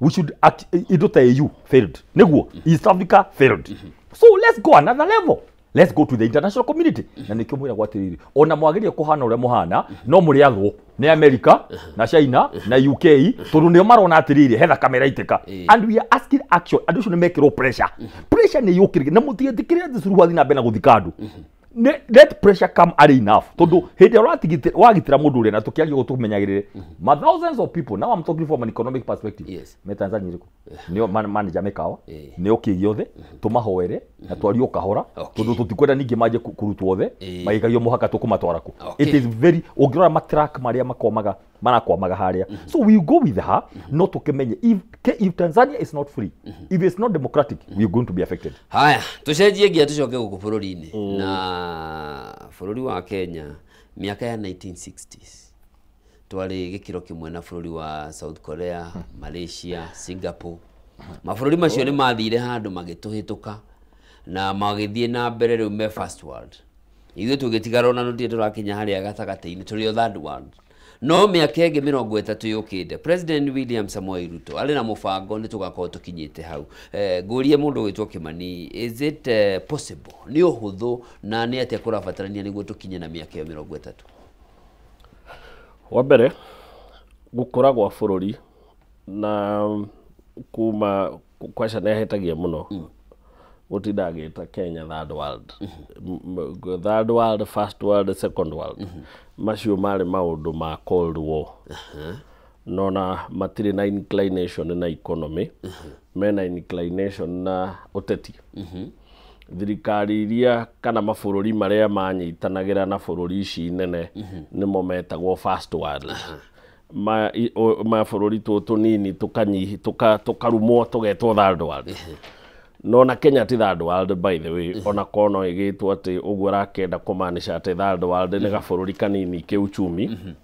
We should act, indo ta AU failed. Nĩguo East Africa failed. So let's go another level. Let's go to the international community. Na nĩkĩo mwĩragwo atĩrĩrĩ, ona mwagĩrĩire kũhana ũrĩa mũhana, no mũrĩ athwo nĩ America na China na UK, tondũ nĩo marona atĩrĩrĩ he thakame ĩraitĩka. And we are asking action. Andũ acio nĩ mekĩrwo pressure. Pressure nĩ yũkĩrĩke na mũtigetĩkĩre atĩ Suluhu athiĩ na mbere na gũthika andũ. Let pressure come early enough. Tondũ hĩndĩ ĩrĩa wagitĩra mũndũ ũrĩa, na tũkĩaria ũguo tũmenyagĩrĩre, ma thousands of people, now I'm talking from an economic perspective. Me Tanzania ĩrĩkũ? Nĩo manager mĩkawa, nĩo kĩ gĩothe, tũmahoere na twarie o kahora, tondũ tũtikwenda ningĩ manjie kũrutwo othe, magĩikagio mũhaka tũkũmatwara kũ. It is very, ũngĩrora matrack marĩa marakwamaga harĩa. So we go with her, no tũkĩmenye, if Tanzania is not free, if it's not democratic, we are going to be affected. Haya, tũcenjie nginya tũcoke gũkũ bũrũri-inĩ. Na bũrũri wa Kenya mĩaka ya 1960s twarĩ gĩkĩro kĩmwe na bũrũri wa South Korea, Malaysia, Singapore. Mabũrũri macio nĩ mathire handũ magĩtũhĩtũka na magĩthiĩ na mbere rĩu me first world. Ithuĩ tũgĩtigara ona tũtirĩ tũrakinya harĩa gatagatĩ-inĩ, tũrĩ o third world. No mĩaka ĩngĩ mĩrongo ĩtatũ yũkĩte, President William Samoei Ruto arĩ na mũbango nĩ tũgakorwo tũkinyĩte hau. Ngũrie mũndũ ũgwĩtwo Kimani, is it possible? Nĩ ũhũthũ na nĩ atĩa kũrabatarania nĩguo tũkinye na mĩaka ĩyo mĩrongo ĩtatũ? Wa mbere, gũkũra gwa bũrũri na kuma kwaca nĩ ahĩtagia mũno. Gũtinda agĩta Kenya third world. Third world, first world, second world. Macio marĩ maũndũ ma Cold War. No na matirĩ na inclination na economy, mena inclination na ũteti. Thirikari iria kana mabũrũri marĩa manyitanagĩra na bũrũri ici nene nĩmo metagwo first world. Mabũrũri tũtũ nini tũkarumwo tũgetwo third world. No na Kenya ti third world by the way, ona korwo no ĩgĩtwo atĩ ũguo arakĩenda kũmaanisha atĩ third world nĩ gabũrũri kanini kĩuchumi.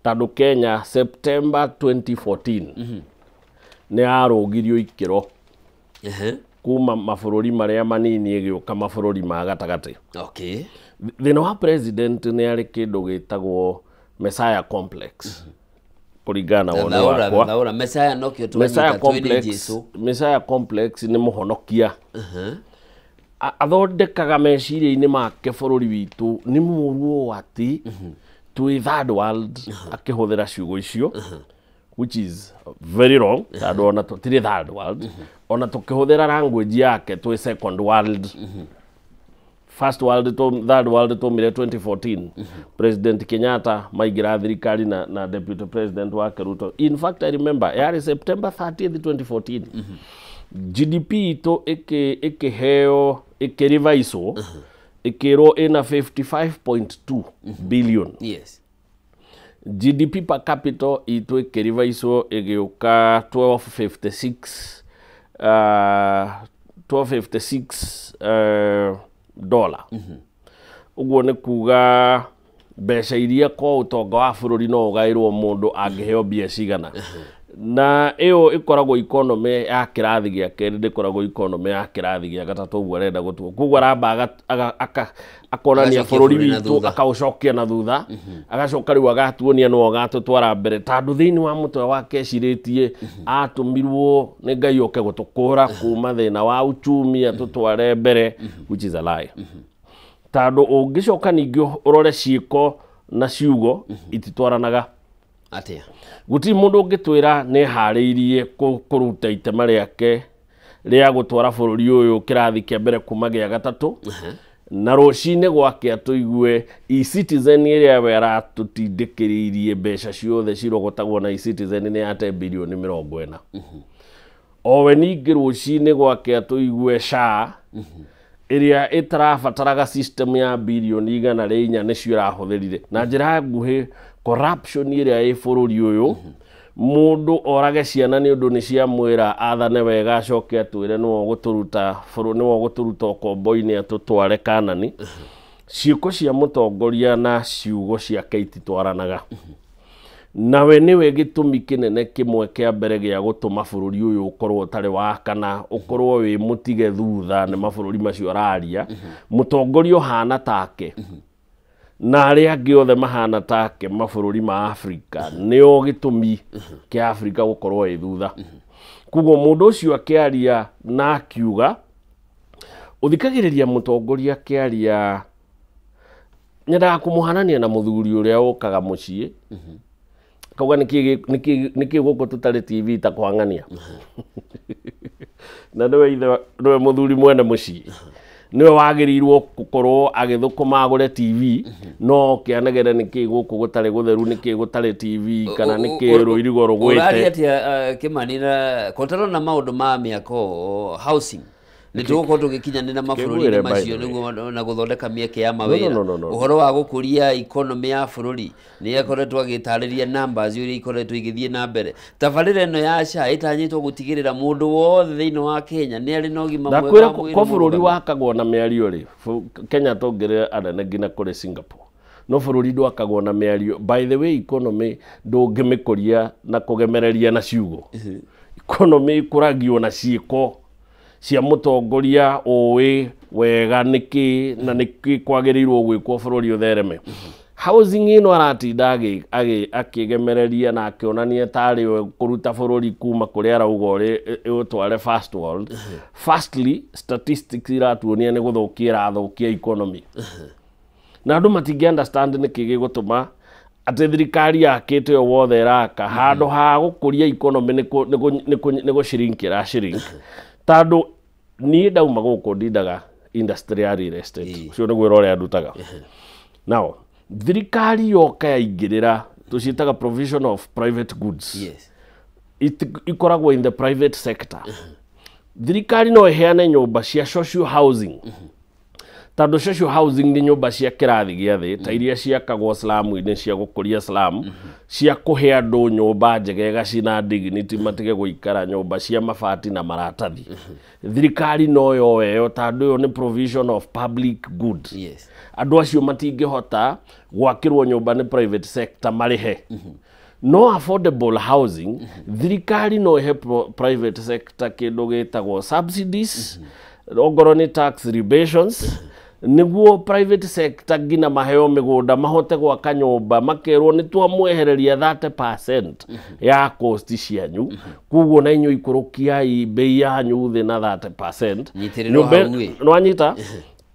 Tondũ Kenya September 2014 nĩ yarũgirio ikĩro kuma mabũrũri marĩa manini ĩgĩũka mabũrũri ma gatagatĩ. Thĩna wa president nĩ arĩ kĩndũ gĩtagwo Messiah complex. Kũringana na woni wakwa. Thaũra Messiah nokĩo twanyita twĩrĩ Jesu. Messiah complex nĩ mũhonokia. Athondekaga meciria-inĩ make bũrũri witũ nĩ mũru ũũ atĩ twĩ third world akĩhũthĩra ciugo icio, which is very wrong, tondũ ona tũtirĩ third world, ona tũkĩhũthĩra language yake twĩ second world. First world to third world tumire 2014 President Kenyatta maingĩra thirikari na deputy president wake Ruto. In fact, I remember yarĩ September 30th 2014 GDP itũ ĩkĩheo ĩkĩrivaicwo ĩkĩrwo ĩna 55.2 billion. Yes. GDP per capita itũ ĩkĩrivaicwo ĩgĩũka 1256 1256 dollar. Ũguo nĩ kuga mbeca iria kwa ũtonga wa bũrũri no ũgaĩrwo mũndũ angĩheo mbia cigana. Na ĩyo ĩkoragwo economy ya kĩrathi gĩa kerĩ, ndĩkoragwo economy ya kĩrathi gĩa gatatũ ũguo arenda gũtua. Koguo aramba akonania bũrũri witũ akaũcokia na thutha, agacoka rĩu agatuonia nĩwe ũgatũtwara mbere, tondũ thĩinĩ wa mũtwe wake ecirĩtie atũmirwo nĩ Ngai oke gũtũkũra kuma thĩna wa uchumi atũtware mbere, which is a lie. Tondũ ũngĩcoka ningĩ ũrore ciĩko na ciugo ititwaranaga. Atia gũtirĩ mũndũ ũngĩtwĩra nĩ harĩirie kũruta itema rĩake rĩa gũtwara bũrũri ũyũ kĩrathi kĩa mbere kuma gĩa gatatũ, na rũcinĩ gwake atũigue eCitizen ĩrĩa we aratũtindĩkĩrĩirie mbeca ciothe cirogotagwo na eCitizen nĩ yate bilioni 40. Owe ningĩ rũcinĩ gwake atũigue SHA ĩrĩa ĩtarabataraga system ya bilioni 104 nĩcio ĩrahũthĩrire. Na njĩra nguhĩ, corruption ĩrĩa ĩ bũrũri ũyũ, mũndũ orage ciana nĩ ũndũ nĩ ciamwĩra athane wega acoke atwĩre nĩwe ũgũtũruta bũrũri, nĩwe ũgũtũruta ũkombo-inĩ atũtware Kanani. Ciĩko cia mũtongoria na ciugo ciake ititwaranaga. Nawe nĩwe gĩtũmi kĩnene kĩmwe kĩa mbere gĩa gũtũma bũrũri ũyũ ũkorwo ũtarĩ wa kana ũkorwo wĩ mũtige thutha nĩ mabũrũri macio araria. Mũtongoria ũhana take na arĩa angĩ othe mahana take mabũrũri ma Afrika nĩo gĩtũmi kĩa Afrika gũkorwo ĩ thutha. Koguo mũndũ ũcio akĩaria na akiuga, ũthikagĩrĩria mũtongoria akĩaria, nyendaga kũmũhanania na mũthuri ũrĩa ũkaga mũciĩ akauga nĩkĩ gũkũ tũtarĩ TV ta kwang'ania, na nĩwe ithe, nĩwe mũthuri mwene mũciĩ, nĩwe wagĩrĩirwo gũkorwo agĩthũkũma agũre TV, no kĩanegere nĩkĩ gũkũ gũtarĩ gũtheru, nĩkĩ gũtarĩ TV, kana nĩkĩ rũirigo rũgwĩte. Ũraria atĩa Kĩmani na kotarwo na maũndũ ma mĩako housing nĩ tũgũkorwo tũgĩkinyanĩra mabũrũri-inĩ macio nĩguo na gũthondeka mĩeke ya mawĩra. Ũhoro wa gũkũria economy ya bũrũri nĩ akoretwo agĩtarĩria numbers iria ikoretwo igĩthiĩ na mbere. Tabarĩra ĩno ya SHA ĩtanyĩtwo gũtigĩrĩra mũndũ wothe thĩinĩ wa Kenya nĩ arĩ na ũgima mwega wa mwĩrĩ. Kwa bũrũri wakagwo na mĩario rĩ, Kenya tũngĩrĩ anene nginya kũrĩ Singapore, no bũrũri ndwakagwo na mĩario. By the way, economy ndũngĩmĩkũria na kũgemereria na ciugo. Economy ĩkũragio na ciĩko cia mũtongoria ũĩ wega nĩkĩ na nĩkĩ kwagĩrĩirwo gwĩkwo bũrũri ũthereme. Housing ĩno aratinda akĩgemereria na akĩonania tarĩ we kũruta bũrũri kuma kũrĩa arauga ũrĩ ĩũtware first world. Firstly, statistics iratuonia nĩ gũthũkia ĩrathũkia economy. Na andũ matingĩ understand nĩkĩ gĩgũtũma atĩ thirikari yakĩte ũyũ wothe ĩraka handũ ha gũkũria economy nĩ gũ-shrink ĩra-shrink. Tondũ niĩ ndauma gũkũ ndindaga industry ya real estate, ũcio nĩguo wĩra ũrĩa ndutaga. Now, thirikari yoka yaingĩrĩra tũciĩtaga provision of private goods. Yes. Ikoragwo in the private sector. Thirikari no ĩheane nyũmba cia social housing. Tondũ social housing nĩ nyũmba cia kĩrathi gĩa thĩ ta iria ciakagwo slum-inĩ cia gũkũria slum, cia kũhe andũ nyũmba njegega cina dignity, matige gũikara nyũmba cia mabati na maratathi. Thirikari no yoe ĩyo tondũ ĩyo nĩ provision of public good. Yes. Andũ acio matingĩhota gwakĩrwo nyũmba nĩ private sector marĩhe. No affordable housing, thirikari no ĩhe private sector kĩndũ gĩtagwo subsidies, ongorwo nĩ tax rebations, Nĩguo private sector nginya maheo mĩgũnda mahote gwaka nyũmba makerwo nĩ twamwehereria 30% ya cost cianyu koguo na inyuĩ ikũrũkiai bei yanyu thĩ na 30%. Nyitĩrĩrwo hau ĩ. Nĩwanyita?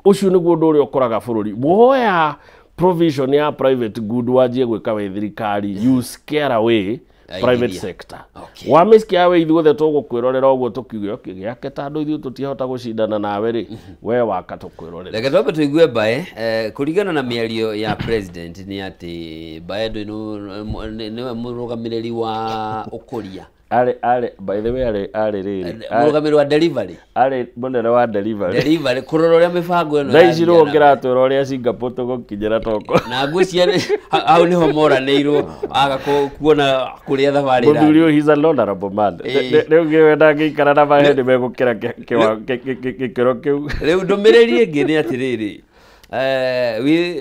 Ũcio nĩguo ũndũ ũrĩa ũkoraga bũrũri. Woya provision ya private good wanjie gwĩka wĩ thirikari, you scare away private sector. Okay. Wamĩscare away ithuothe tũgũkwĩrorera ũguo tũkiuge okay gĩake tondũ ithuĩ tũtiahota gũcindana nawe rĩ, we waka tũkwĩrorera. Reke twambe tũigue Mbae, kũringana na mĩario ya president nĩ atĩ Mbae nĩwe mũrũgamĩrĩri wa ũkũria. Arĩ by the way arĩ rĩrĩ Mũrũgamĩrĩri wa delivery. Arĩ mũnene wa delivery. Delivery kũrora ũrĩa mĩbango ĩno. Thaa ici nĩwe ũngĩratwĩra ũrĩa Singapore tũgũkinyĩra toko. Na ngwĩciria hau nĩho moranĩirwo aga kuona kũrĩa thabarĩ ĩrathiĩ. Mũthuri ũyũ he's an honorable man. Rĩu ngĩwe ndangĩikara na mahe nĩ megũkĩra gĩkĩro kĩu. Rĩu ndũmĩrĩri ĩngĩ nĩ atĩrĩrĩ,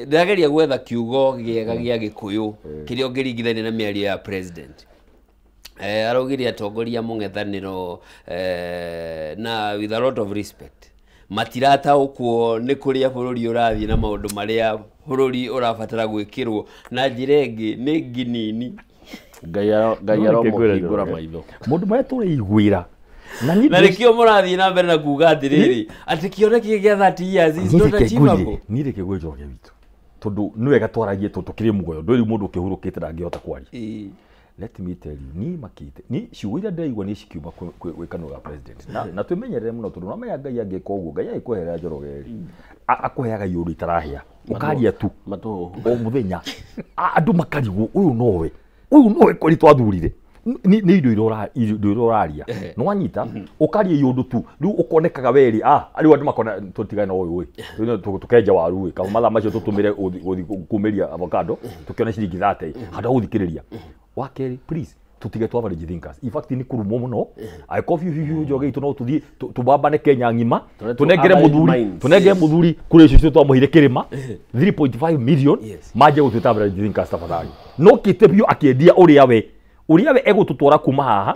ndĩrageria gwetha kiugo gĩega gĩa Gĩkũyũ kĩrĩa ũngĩringithania na mĩario ya president. Araugire atongoria mũng'ethanĩro na with a lot of respect matirataũkwo nĩ kũrĩa bũrũri ũrathiĩ na maũndũ marĩa bũrũri ũrabatara gwĩkĩrwo na njĩra ĩngĩ nĩ nginini. Ngai aromũhingũra maitho. Mũndũ marĩa tũreiguĩra na nĩkĩo mũrathiĩ na mbere na kuuga atĩrĩrĩ atĩ kĩoneki gĩa 30 years is not achievable. Niĩ reke ngwĩre Njoroge witũ tondũ nĩ wega twaragie tondũ tũkĩrĩ muoyo ndũrĩ mũndũ ũkĩhurũkĩte ndangĩhota kwaria. Let me tell you, ni makite ni ciugo iria ndĩraigua nĩ cikiuma gwĩ kanua ga president na twĩmenyerere mũno tondũ nĩwamenya Ngai angĩka ũguo Ngai agĩkweherera Njoroge rĩ akũheaga iũndũ itarahĩa ũkaria tu o mũthenya andũ makarigwo ũyũ nowe kweli twathurire nĩ indo iria ũraria nĩwanyita ũkaria iũndũ tu rĩu ũkonekaga werĩ rĩu andũ makona tũtigane na ũyũ ĩ tũkenja waru ĩ kaba mathaa macio tũtũmĩre gũthiĩ kumĩria avocado tũkĩone ciringi 30 handũ ha gũthikĩrĩria. Wa kerĩ, please tutige tu average thinkers. In fact nĩ kũrumwo mũno angĩkorwo biũ biũ Njoroge itũ no tũthiĩ tũbambane Kenya ng'ima tũnengere mũthuri kũrĩ icio twamũheire kĩrĩma 3.5 million manjie gũtuĩta average thinkers tafadhali. No kĩte biũ akĩendia ũrĩa we egũtũtwara kuma haha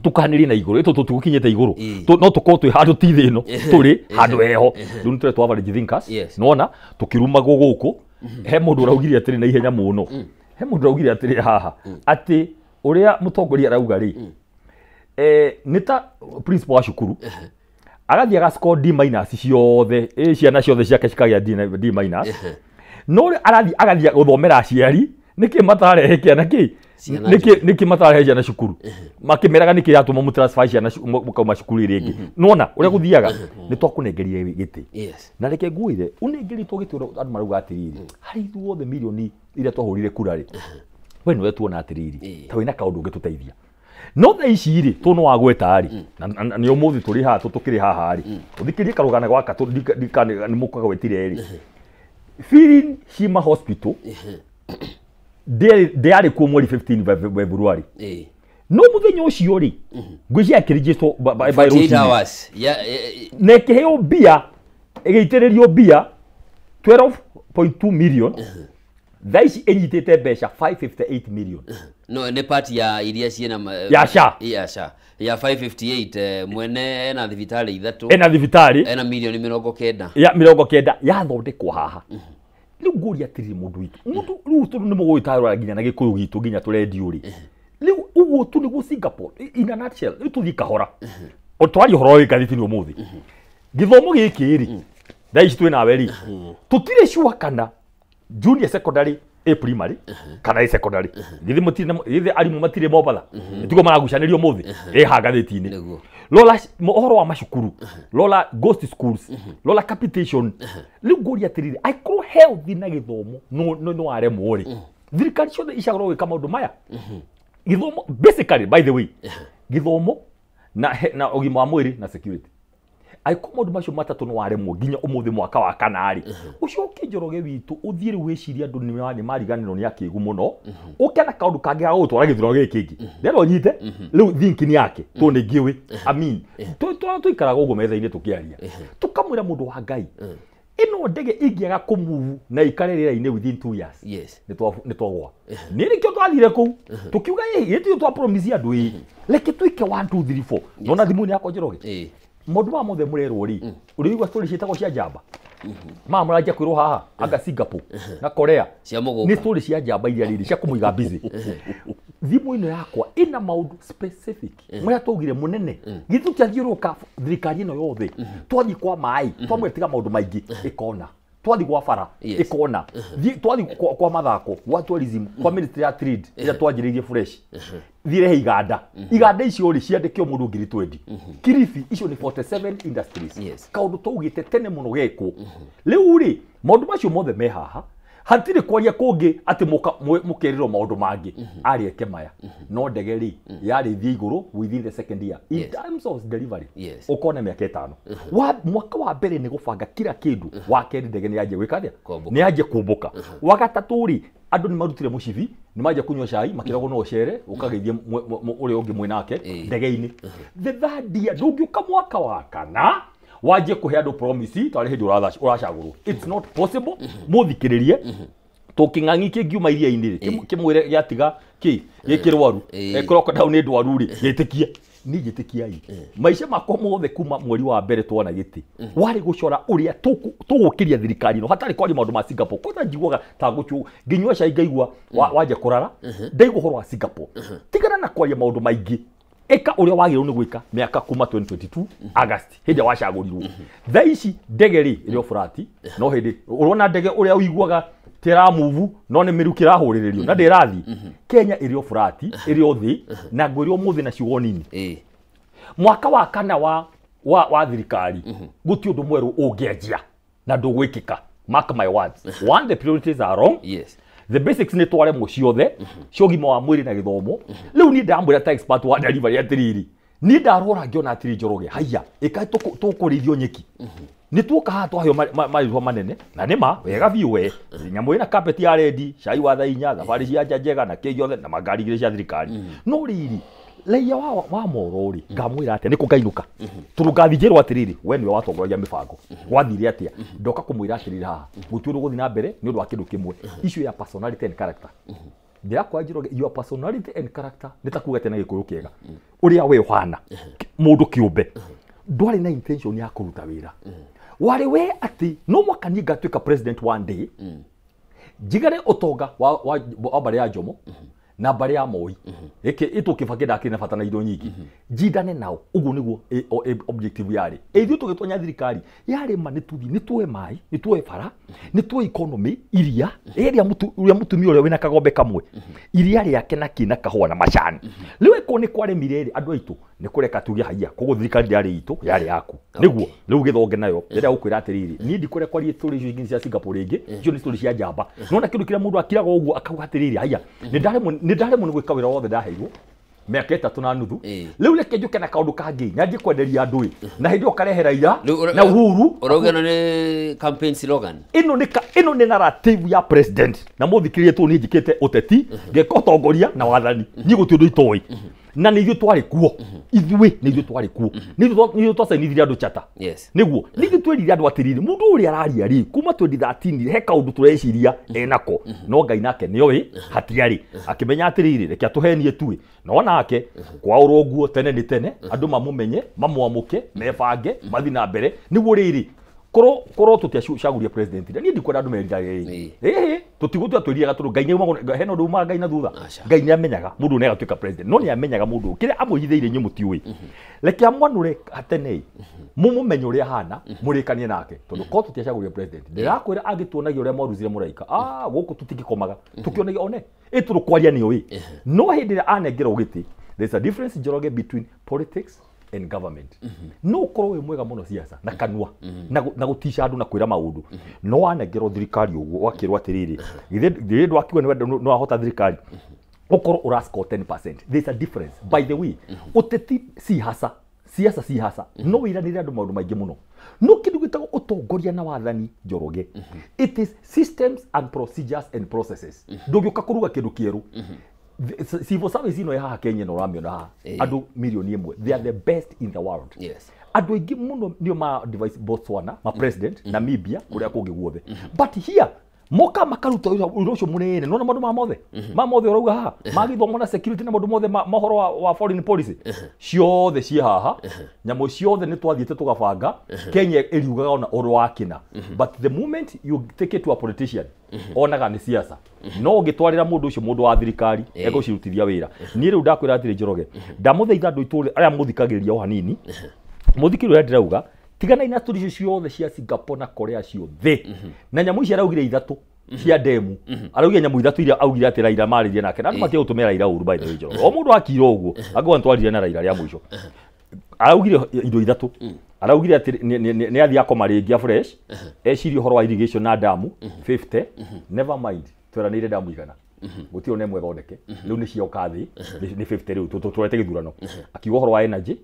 tũkanĩrie na igũrũ ĩtũ tũtigũkinyĩte igũrũ no tũkorwo twĩ handũ ti thĩ ĩno tũrĩ handũ heho rĩu nĩ tũretwo average thinkers nĩwona tũkĩrumagwo gũkũ. He mũndũ ũraugire atĩrĩ na ihenya mũno, he mũndũ ũraugire atĩrĩ haha atĩ ũrĩa mũtongoria arauga rĩ nĩ ta principal wa cukuru agathiĩ agascore D minus ciothe ciana ciothe ciake cikagĩa D minus no ũrĩa arathiĩ agathiĩ gũthomera aciari nĩkĩ matarehe kĩana kĩ nĩkĩ matarehe ciana cukuru makĩmeraga nĩkĩ yatũma mũtransfer ciana mũkauma cukuru ĩrĩa ĩngĩ nĩwona ũrĩa gũthiaga nĩ twakũnengerire gĩtĩ na reke ngwĩre ũnengeritwo gĩtĩ andũ marauga atĩrĩrĩ harĩ ithuothe mirioni iria twahũrire kura rĩ we nĩwe tuona atĩrĩrĩ ta wĩna kaũndũ ũngĩtũteithia no thaa ici rĩ tũ nĩwagweta rĩ na nĩ ũmũthĩ tũrĩ haha tũkĩrĩ haha rĩ ũthikĩrie karũgano gaka nĩ mũkagwetire rĩ Feeling Shima Hospital ndĩarĩ kuo mweri 15 February no mũthenya ũcio rĩ ngwĩciria akĩrĩgĩtwo by 48 hours na ĩkĩheo mbia ĩgĩitĩrĩrio mbia 12.2 million thaa ici ĩnyitĩte mbeca 558 million. No nĩ part ya iria ciĩna ya SHA ya SHA ya 558 mwene ena thibitarĩ ithatũ ena thibitarĩ ena milioni 90 ya 90 yathondekwo haha. Rĩu ngũria atĩrĩrĩ mũndũ witũ mũndũ rĩu tondũ nĩ mũgũgĩtarũra nginya na Gĩkũyũ gitũ nginya tũrendio rĩ rĩu ũguo tu nĩguo Singapore in a nutshell rĩu tũthiĩ kahora o twaria ũhoro wĩ ngathĩti-inĩ ũmũthĩ gĩthomo gĩkĩ rĩ thaa ici twĩ nawe rĩ tũtirĩ sure kana junior secondary a primary kana a secondary githĩ mũtirĩ githĩ arimũ matirĩ Mombatha tiguo maragucanĩrio ũmũthĩ ĩ haha ngathĩti-inĩ Lola ũhoro wa macukuru Lola ghost schools Lola capitation rĩu ngũria atĩrĩrĩ angĩkorwo health na gĩthomo no waremwo rĩ thirikari ciothe icagũrwo gwĩka maũndũ maya gĩthomo basically by the way gĩthomo na ũgima wa mwĩrĩ na security angĩkorwo maũndũ macio matatũ nĩ waremwo nginya ũmũthĩ mwaka wa kana rĩ ũcoke Njoroge witũ ũthiĩ rĩu wĩcirie andũ nĩ mariganĩrwo nĩ akĩgu mũno ũke na kaũndũ kangĩ ga gũgũtwara gĩthurano gĩkĩ kĩngĩ ndĩrenda ũnyite rĩu thinking yake tondũ nĩ ngĩũĩ I mean tũikaraga ũguo metha-inĩ tũkĩaria tũkamwĩra mũndũ wa Ngai ĩno ndege ĩngĩaga kũmove na ĩikare rĩera-inĩ within 2 years nĩ twagwa nĩ nĩkĩo twathire kũu tũkiuga ĩ gĩtĩ twa promise andũ ĩ reke twĩke 1 2 3 4 nona thimũ-inĩ yakwa Njoroge maũndũ maya mothe mũrerwo rĩ ũrĩigua story ciĩtagwo cia njamba Mama mũranjia kwĩrwo haha anga Singapore na Korea. Cia mũgũka. Nĩ story cia njamba iria rĩrĩ cia kũmũiga busy. Thimũ ĩno yakwa ĩna maũndũ specific marĩa twaugire mũnene. Githĩ tũtiathiũrũrũka thirikari ĩno yothe, twathiĩ kwa maĩ twamwĩra tiga maũndũ maingĩ ĩkona, twathiĩ gwa bara ĩkona, twathiĩ kwa mathako, gwa tourism, kwa ministry ya trade ĩrĩa twanjĩrĩirie fresh, thiĩ rehe iganda. Iganda icio rĩ ciandĩke o mũndũ 20,000. Kilifi icio nĩ 47 industries. Kaũndũ twaugĩte tene mũno gekwo. Rĩu rĩ maũndũ macio mothe me haha, hatirĩ kwaria kũngĩ atĩ mũkerĩrwo maũndũ mangĩ. Arĩ eke maya. No ndege rĩ yarĩ thiĩ igũrũ within the second year in terms of delivery. Ũkona mĩaka 5. Mwaka wa mbere nĩ gũbanga kila kĩndũ, wa kerĩ ndege nĩ yanjia gwĩka atĩa? Nĩ yanjia kũmbũka. Wa gatatũ rĩ andũ nĩ marutire mũcibi, nĩ manjia kũnyua cai makĩragwo no ũcere ũkageithie ũrĩa ũngĩ mwĩ nake ndege-inĩ. The third year ndũngĩũka mwaka wa kana wanjie kũhe andũ promise tarĩ hĩndĩ ũracagũrwo. It's not possible. Mũthikĩrĩrie tũkĩng'ang'i kĩngiuma iria-inĩ rĩ kĩmwĩre gĩatiga kĩ gĩkĩrwaru crocodile nĩ ndwaru rĩ gĩtĩkie. Niĩ njĩtĩkiai maica makwa mothe kuma mweri wa mbere twona gĩtĩ warĩ gũcora ũrĩa tũgũkĩria thirikari ĩno hatarĩ kwaria maũndũ ma Singapore. Kwanza njiguaga ta ngũchu nginyua cai ngaigua wanja kũrara ndaigua ũhoro wa Singapore. Tigana na kwaria maũndũ maingĩ, ĩka ũrĩa wagĩrĩirwo nĩ gwĩka mĩaka kuma 2022 August hĩndĩ ĩrĩa wacagũrirwo. Thaa ici ndege rĩ ĩrĩ o flat, no hĩndĩ ũrona ndege ũrĩa ũiguaga tĩra move no nĩ mĩrukĩ ĩrahũrĩrĩrio na ndĩrathiĩ. Kenya ĩrĩ o flat, ĩrĩ o thĩ na ngwĩre ũmũthĩ na ciugo nini. Mwaka wa kana wa thirikari gũtirĩ ũndũ mwerũ ũngĩanjia na ndũgwĩkĩka. Mark my words. One, the priorities are wrong. The basics nĩ twaremwo ciothe cia ũgima wa mwĩrĩ na gĩthomo. Rĩu niĩ ndamwĩra ta expert wa delivery atĩrĩrĩ, niĩ ndarora ngĩona atĩrĩ Njoroge, haiya ĩka tũkũrĩithio nyeki. Nĩ tuoka haha twaheo marĩtwa manene na nĩ ma wega biũ we nyamũ ĩna carpet ya rendi, cai wa thaa 4, thabarĩ cia nja njega na kĩ gĩothe na mangari igĩrĩ cia thirikari. No rĩrĩ raia wa Moro rĩ ngamwĩra atĩa nĩkũ ngainũka tondũ ngathiĩ njĩrwo atĩrĩrĩ we nĩwe watongoragia mĩbango gwathire atĩa. Ndoka kũmwĩra atĩrĩrĩ haha gũtirĩ ũndũ ũgũthiĩ na mbere nĩ ũndũ wa kĩndũ kĩmwe, issue ya personality and character. Ndĩrakora Njoroge, your personality and character nĩ ta kuga atĩ na Gĩkũyũ kĩega ũrĩa we ũhana mũndũ kĩũmbe ndwarĩ na intention ya kũruta wĩra. Warĩ we atĩ no mwaka niĩ ngatuĩka president one day njigare ũtonga wa mbarĩ ya Jomo na mbarĩ ya Moi ĩkĩ ĩtũkĩbangĩ ndakĩrĩ na bata na indo nyingĩ njindane nao. Ũguo nĩguo objective yarĩ. Ithuĩ tũgĩtonya thirikari yarĩ ma nĩ tũthiĩ nĩ tuoe maĩ, nĩ tuoe bara, nĩ tuoe economy iria ĩrĩa ũrĩa mũtumia ũrĩa wĩna kagombe kamwe iria rĩake na kĩ na kahũa na macani. Rĩu ĩkorwo nĩ kwarĩmire rĩ andũ aitũ nĩ kũreka tuge haiya koguo thirikari ndĩarĩ itũ yarĩ yaku. Nĩguo rĩu gĩthonge nayo rĩrĩa ũkwĩra atĩrĩrĩ niĩ ndikũrĩa kwaria story icio ingĩ cia Singapore rĩngĩ, icio nĩ story cia njamba. Nona kĩndũ kĩrĩa mũndũ akiraga ũguo akauga atĩrĩrĩ haiya nĩ ndaremwo nĩ gwĩka wĩra wothe ndaheirwo mĩaka 3.5 rĩu reke njũke na kaũndũ kangĩ nyanjie kwenderia andũ ĩ na hĩndĩ ĩyo karehe Raila na Uhuru. Ũrauga ĩno nĩ campaign slogan, ĩno nĩ narrative ya president na mũthikĩrĩrie tũ niĩ njĩkĩte ũteti ngeka ũtongoria na wathani niĩ gũtirĩ ũndũ itoĩ na nĩ ithuĩ twarĩ kuo ithuĩ nĩ ithuĩ twarĩ kuo nĩ ithuĩ twacainithirie andũ chata. Nĩguo nĩ ithuĩ twerire andũ atĩrĩrĩ mũndũ ũrĩa araria rĩ kuma 2013 he kaũndũ tũreciria enako no Ngai nake nĩoĩ hatiarĩ akĩmenya atĩrĩrĩ reke atũhenie tuĩ no nake kwaũrwo nguo tene nĩ tene andũ mamũmenye mamwamũke mebange mathiĩ na mbere. Nĩguo rĩrĩ korwo tũtiacagũria president niĩ ndikwenda andũ merirage rĩngĩ ĩhĩ tũtigũtua twĩriraga tondũ Ngai nĩ hena ũndũ umaga Ngai na thutha. Ngai nĩ amenyaga mũndũ nĩ agatuĩka president no nĩ amenyaga mũndũ kĩrĩa amwĩhithĩire inyuĩ mũtiũĩ. Reke amwanũre hatene mũmũmenye ũrĩa ahana mũrĩkanie nake tondũ korwo tũtiacagũria president ndĩrakwĩra angĩtuonagia ũrĩa mwaruzire mũraika gũkũ tũtingĩkomaga tũkĩonagia one ĩtũrũ kwaria nĩoĩ. No hĩndĩ ĩrĩa anengerwo gĩtĩ there's a difference Njoroge between politics and government. No ũkorwo wĩ mwega mũno siasa na kanua na gũtica andũ na kwĩra maũndũ no wanengerwo thirikari ũguo ũgakĩrwo atĩrĩrĩ githĩ ndwakiuga nĩ wahota thirikari ũkorwo ũra score 10%. There's a difference. By the way, ũteti si hasa, siasa si hasa, no wĩranĩre andũ maũndũ maingĩ mũno no kĩndũ gĩtagwo ũtongoria na wathani Njoroge it is systems and procedures and processes. Ndũngĩũka kũruga kĩndũ kĩerũ. Civil service ino haha Kenya no ũramĩona haha andũ milioni 1 they are the best in the world. Andũ aingĩ mũno nĩo ma device Botswana ma president Namibia kũrĩa kũngĩ guothe but here Moka makaruta wĩra ũcio mũnene nona maũndũ ma mothe ma mothe ũrauga haha ma gĩthomo na security na maũndũ mothe mohoro wa foreign policy ciothe ciĩ haha. Nyamũ ciothe nĩ twathiĩte tũgabanga. Kenya ĩriugaga ona ũrũ wa kĩna, but the moment you take it to a politician onaga nĩ siasa. No ũngĩtwarĩra mũndũ ũcio mũndũ wa thirikari egũcirutithia wĩra. Niĩ rĩu ndakwĩra atĩrĩ Njoroge, ndamũthaitha andũ itũũra arĩa mũthikagĩrĩria o hanini, mũthikĩrĩria ũrĩa ndĩrauga, tiganai na story icio ciothe cia Singapore na Korea ciothe. Na nyamũ ici araugire ithatũ cia demu, araugire nyamũ ithatũ iria augire atĩ Raila marĩrie nake, na andũ matige gũtũmĩra Raila ũru by the way Njoroge. O mũndũ akira ũguo angĩkorwo nĩtwarire na Raila rĩa mũico, araugire indo ithatũ. Araugire atĩ nĩ athiĩ akoma rĩngĩ afresh, ecirie ũhoro wa irrigation na damu 50. Never mind tweranĩire damu igana, gũtirĩ ona ĩmwe thondeke, rĩu nĩ cioka thĩ nĩ 50 rĩu tũrete gĩthurano. Akiuga ũhoro wa energy,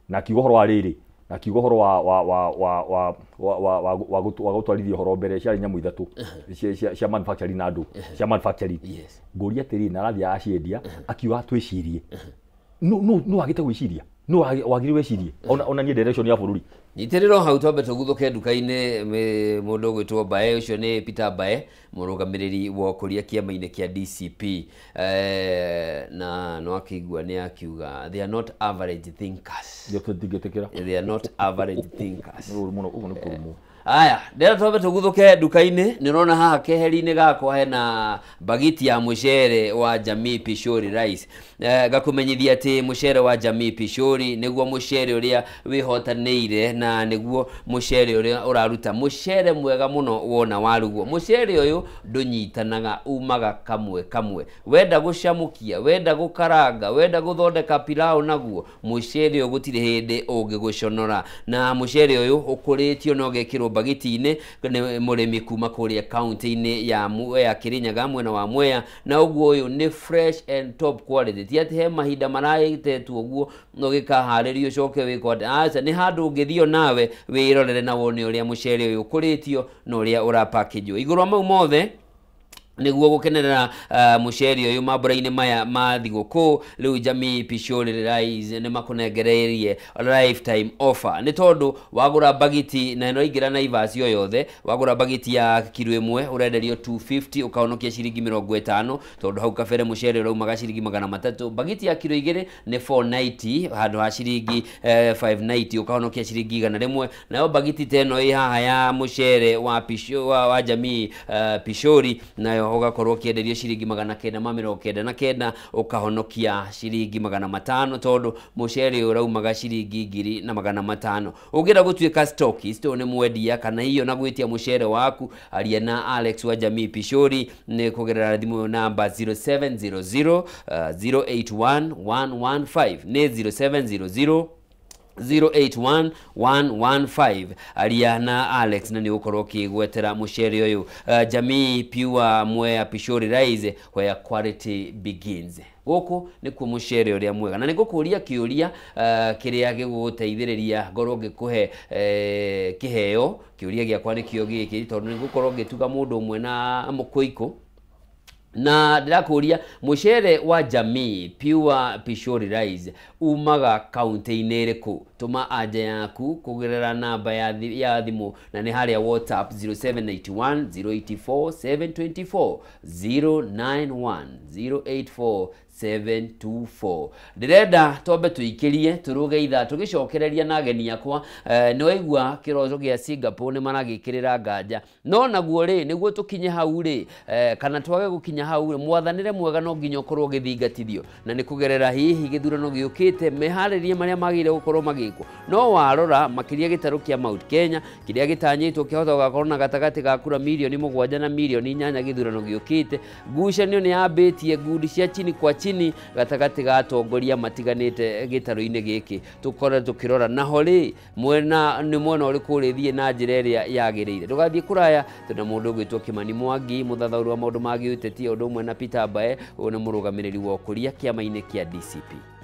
na akiuga ũhoro wa rĩrĩ, na akiuga ũhoro wa wa wa wa wa wa wa wa wa wa gũtwarithia ũhoro mbere. Ciarĩ nyamũ ithatũ cia manufacturing na andũ cia manufacturing. Ngũria atĩrĩ, na arathiĩ aciendia, akiuga twĩcirie. No wagĩte gwĩciria, no wagĩrĩirwo wĩcirie ona niĩ direction ya bũrũri. Nyitĩrĩro hau twambe tũguthũke nduka-inĩ. Mũndũ ũgwĩtwo Mbae ũcio nĩ Peter Mbae, mũrũgamĩrĩri wa ũkũria kĩama-inĩ kĩa DCP, na no akĩigua nĩ akiuga they are not average thinkers. Ndingĩtĩkĩra. They are not average thinkers. Nĩ ũru mũno, ũguo nĩ kũrumwo. Aya, ndĩra twambe tũguthũke nduka-inĩ. Nĩ ũrona haha keheri-inĩ gakwa hena bagiti ya mũcere wa Jamii Pishori Rice. Ngakũmenyithia atĩ mũcere wa Jamii Pishori nĩguo mũcere ũrĩa wĩhotanĩire, na nĩguo mũcere ũrĩa ũraruta mũcere mwega mũno wona warugwo. Mũcere ũyũ ndũnyitanaga, umaga kamwe kamwe. Wenda gũcamũkia, wenda gũkaranga, wenda gũthondeka pilau naguo, mũcere ũyũ gũtirĩ hĩndĩ ũngĩgũconora. Na mũcere ũyũ ũkũrĩtio na ũgekĩrwo bagiti-inĩ nĩ mũrĩmi kuma kũrĩa kaunti-inĩ ya Kirinyaga mwena wa Mwea, na ũguo ũyũ nĩ fresh and top quality. Ti atĩ he mahinda maraĩtetwo ũguo ũgĩkaharĩrio ũcoke wĩkwo atĩ aca, nĩ handũ ũngĩthiĩ nawe wĩrorere na wone ũrĩa mũcere ũyũ ũkũrĩtio na ũrĩa ũrapakĩnjwo. Igũrũ wa mau mothe, nĩguo gũkenerera mũcere ũyũ mambura-inĩ maya ma thigũkũ, rĩu Jamii Pishori Rice nĩ makũnengereirie lifetime offer, nĩ tondũ wagũra bagiti na ĩno ingĩra Naivas o yothe, wagũra bagiti ya kiro ĩmwe ũrenderio 250, ũkahonokia ciringi 50, tondũ hau kabere mũcere ũraumaga ciringi 300. Bagiti ya kiro igĩrĩ nĩ 490 handũ ha ciringi 590, ũkahonokia ciringi 100. Nayo bagiti ta ĩno ĩ haha ya mũcere wa Jamii Pishori nayo ũgakorwo ũkĩenderio ciringi 999, ũkahonokia ciringi 500, tondũ mũcere ũyũ ũraumaga ciringi 1500. Ũngĩenda gũtuĩka stockist, ũyũ nĩ mwendia kana hiyo na gwĩtia mũcere waku, aria na Alex wa Jamii Pishori nĩ kũgerera thimũ namba 0700 081 115, nĩ 0700 081 115. Aria na Alex na nĩ ũgũkorwo ũkĩgwetera mũcere ũyũ. Jamii Pure Mwea Pishori Rice, where quality begins. Gũkũ nĩkuo mũcere ũrĩa mwega, na nĩngũkũria kĩũria kĩrĩa gĩgũgũteithĩrĩria ngorwo ngĩkũhe kĩheo. Kĩũria gĩakwa nĩkĩo gĩkĩ, tondũ nĩngũkorwo ngĩtuga mũndũ ũmwe na mũkũikũ, na ndĩrakũria mũcere wa Jamii Pure Pishori Rice umaga kaunti-inĩ ĩrĩkũ? Tũma anja yaku kũgerera namba ya thimũ, na nĩ harĩa WhatsApp 0791 084 724, 091 084 724. Ndĩrenda twambe tũikĩrie tũrũge ithaa tũgĩcokereria na ageni akwa. Nĩ waigua kĩroto gĩa Singapore nĩ maragĩkĩrĩra nganja, no naguo rĩ, nĩguo tũkinye hau rĩ, kana twage gũkinya hau rĩ, mwathanĩre mwega no nginya ũkorwo ũgĩthingatithio, na nĩ kũgerera hihi gĩthurano gĩũkĩte meharĩrie marĩa magĩrĩire gũkorwo magĩkwo. No warora makĩria gĩtarũ kĩa Mount Kenya kĩrĩa gĩtanyĩtwo kĩhota gũgakorwo na gatagatĩ ga kura mirioni 7 na mirioni 8 gĩthurano gĩũkĩte, ngucanio nĩ yambĩtie ngundi cia chini kwa chini gatagatĩ ga atongoria matiganĩte gĩtarũ-inĩ gĩkĩ. Tũkorwo tũkĩrora naho rĩ, mwena nĩ mwena ũrĩkũ ũrĩthiĩ na njĩra ĩrĩa yagĩrĩire. Ndũgathiĩ kũraya, twĩna mũndũ ũgwĩtwo Kimani Mwangi, mũthathaũri wa maũndũ ma gĩũteti, ũndũ ũmwe na Peter Mbae, ũyũ nĩ mũrũgamĩrĩri wa ũkũria kĩama-inĩ kĩa DCP.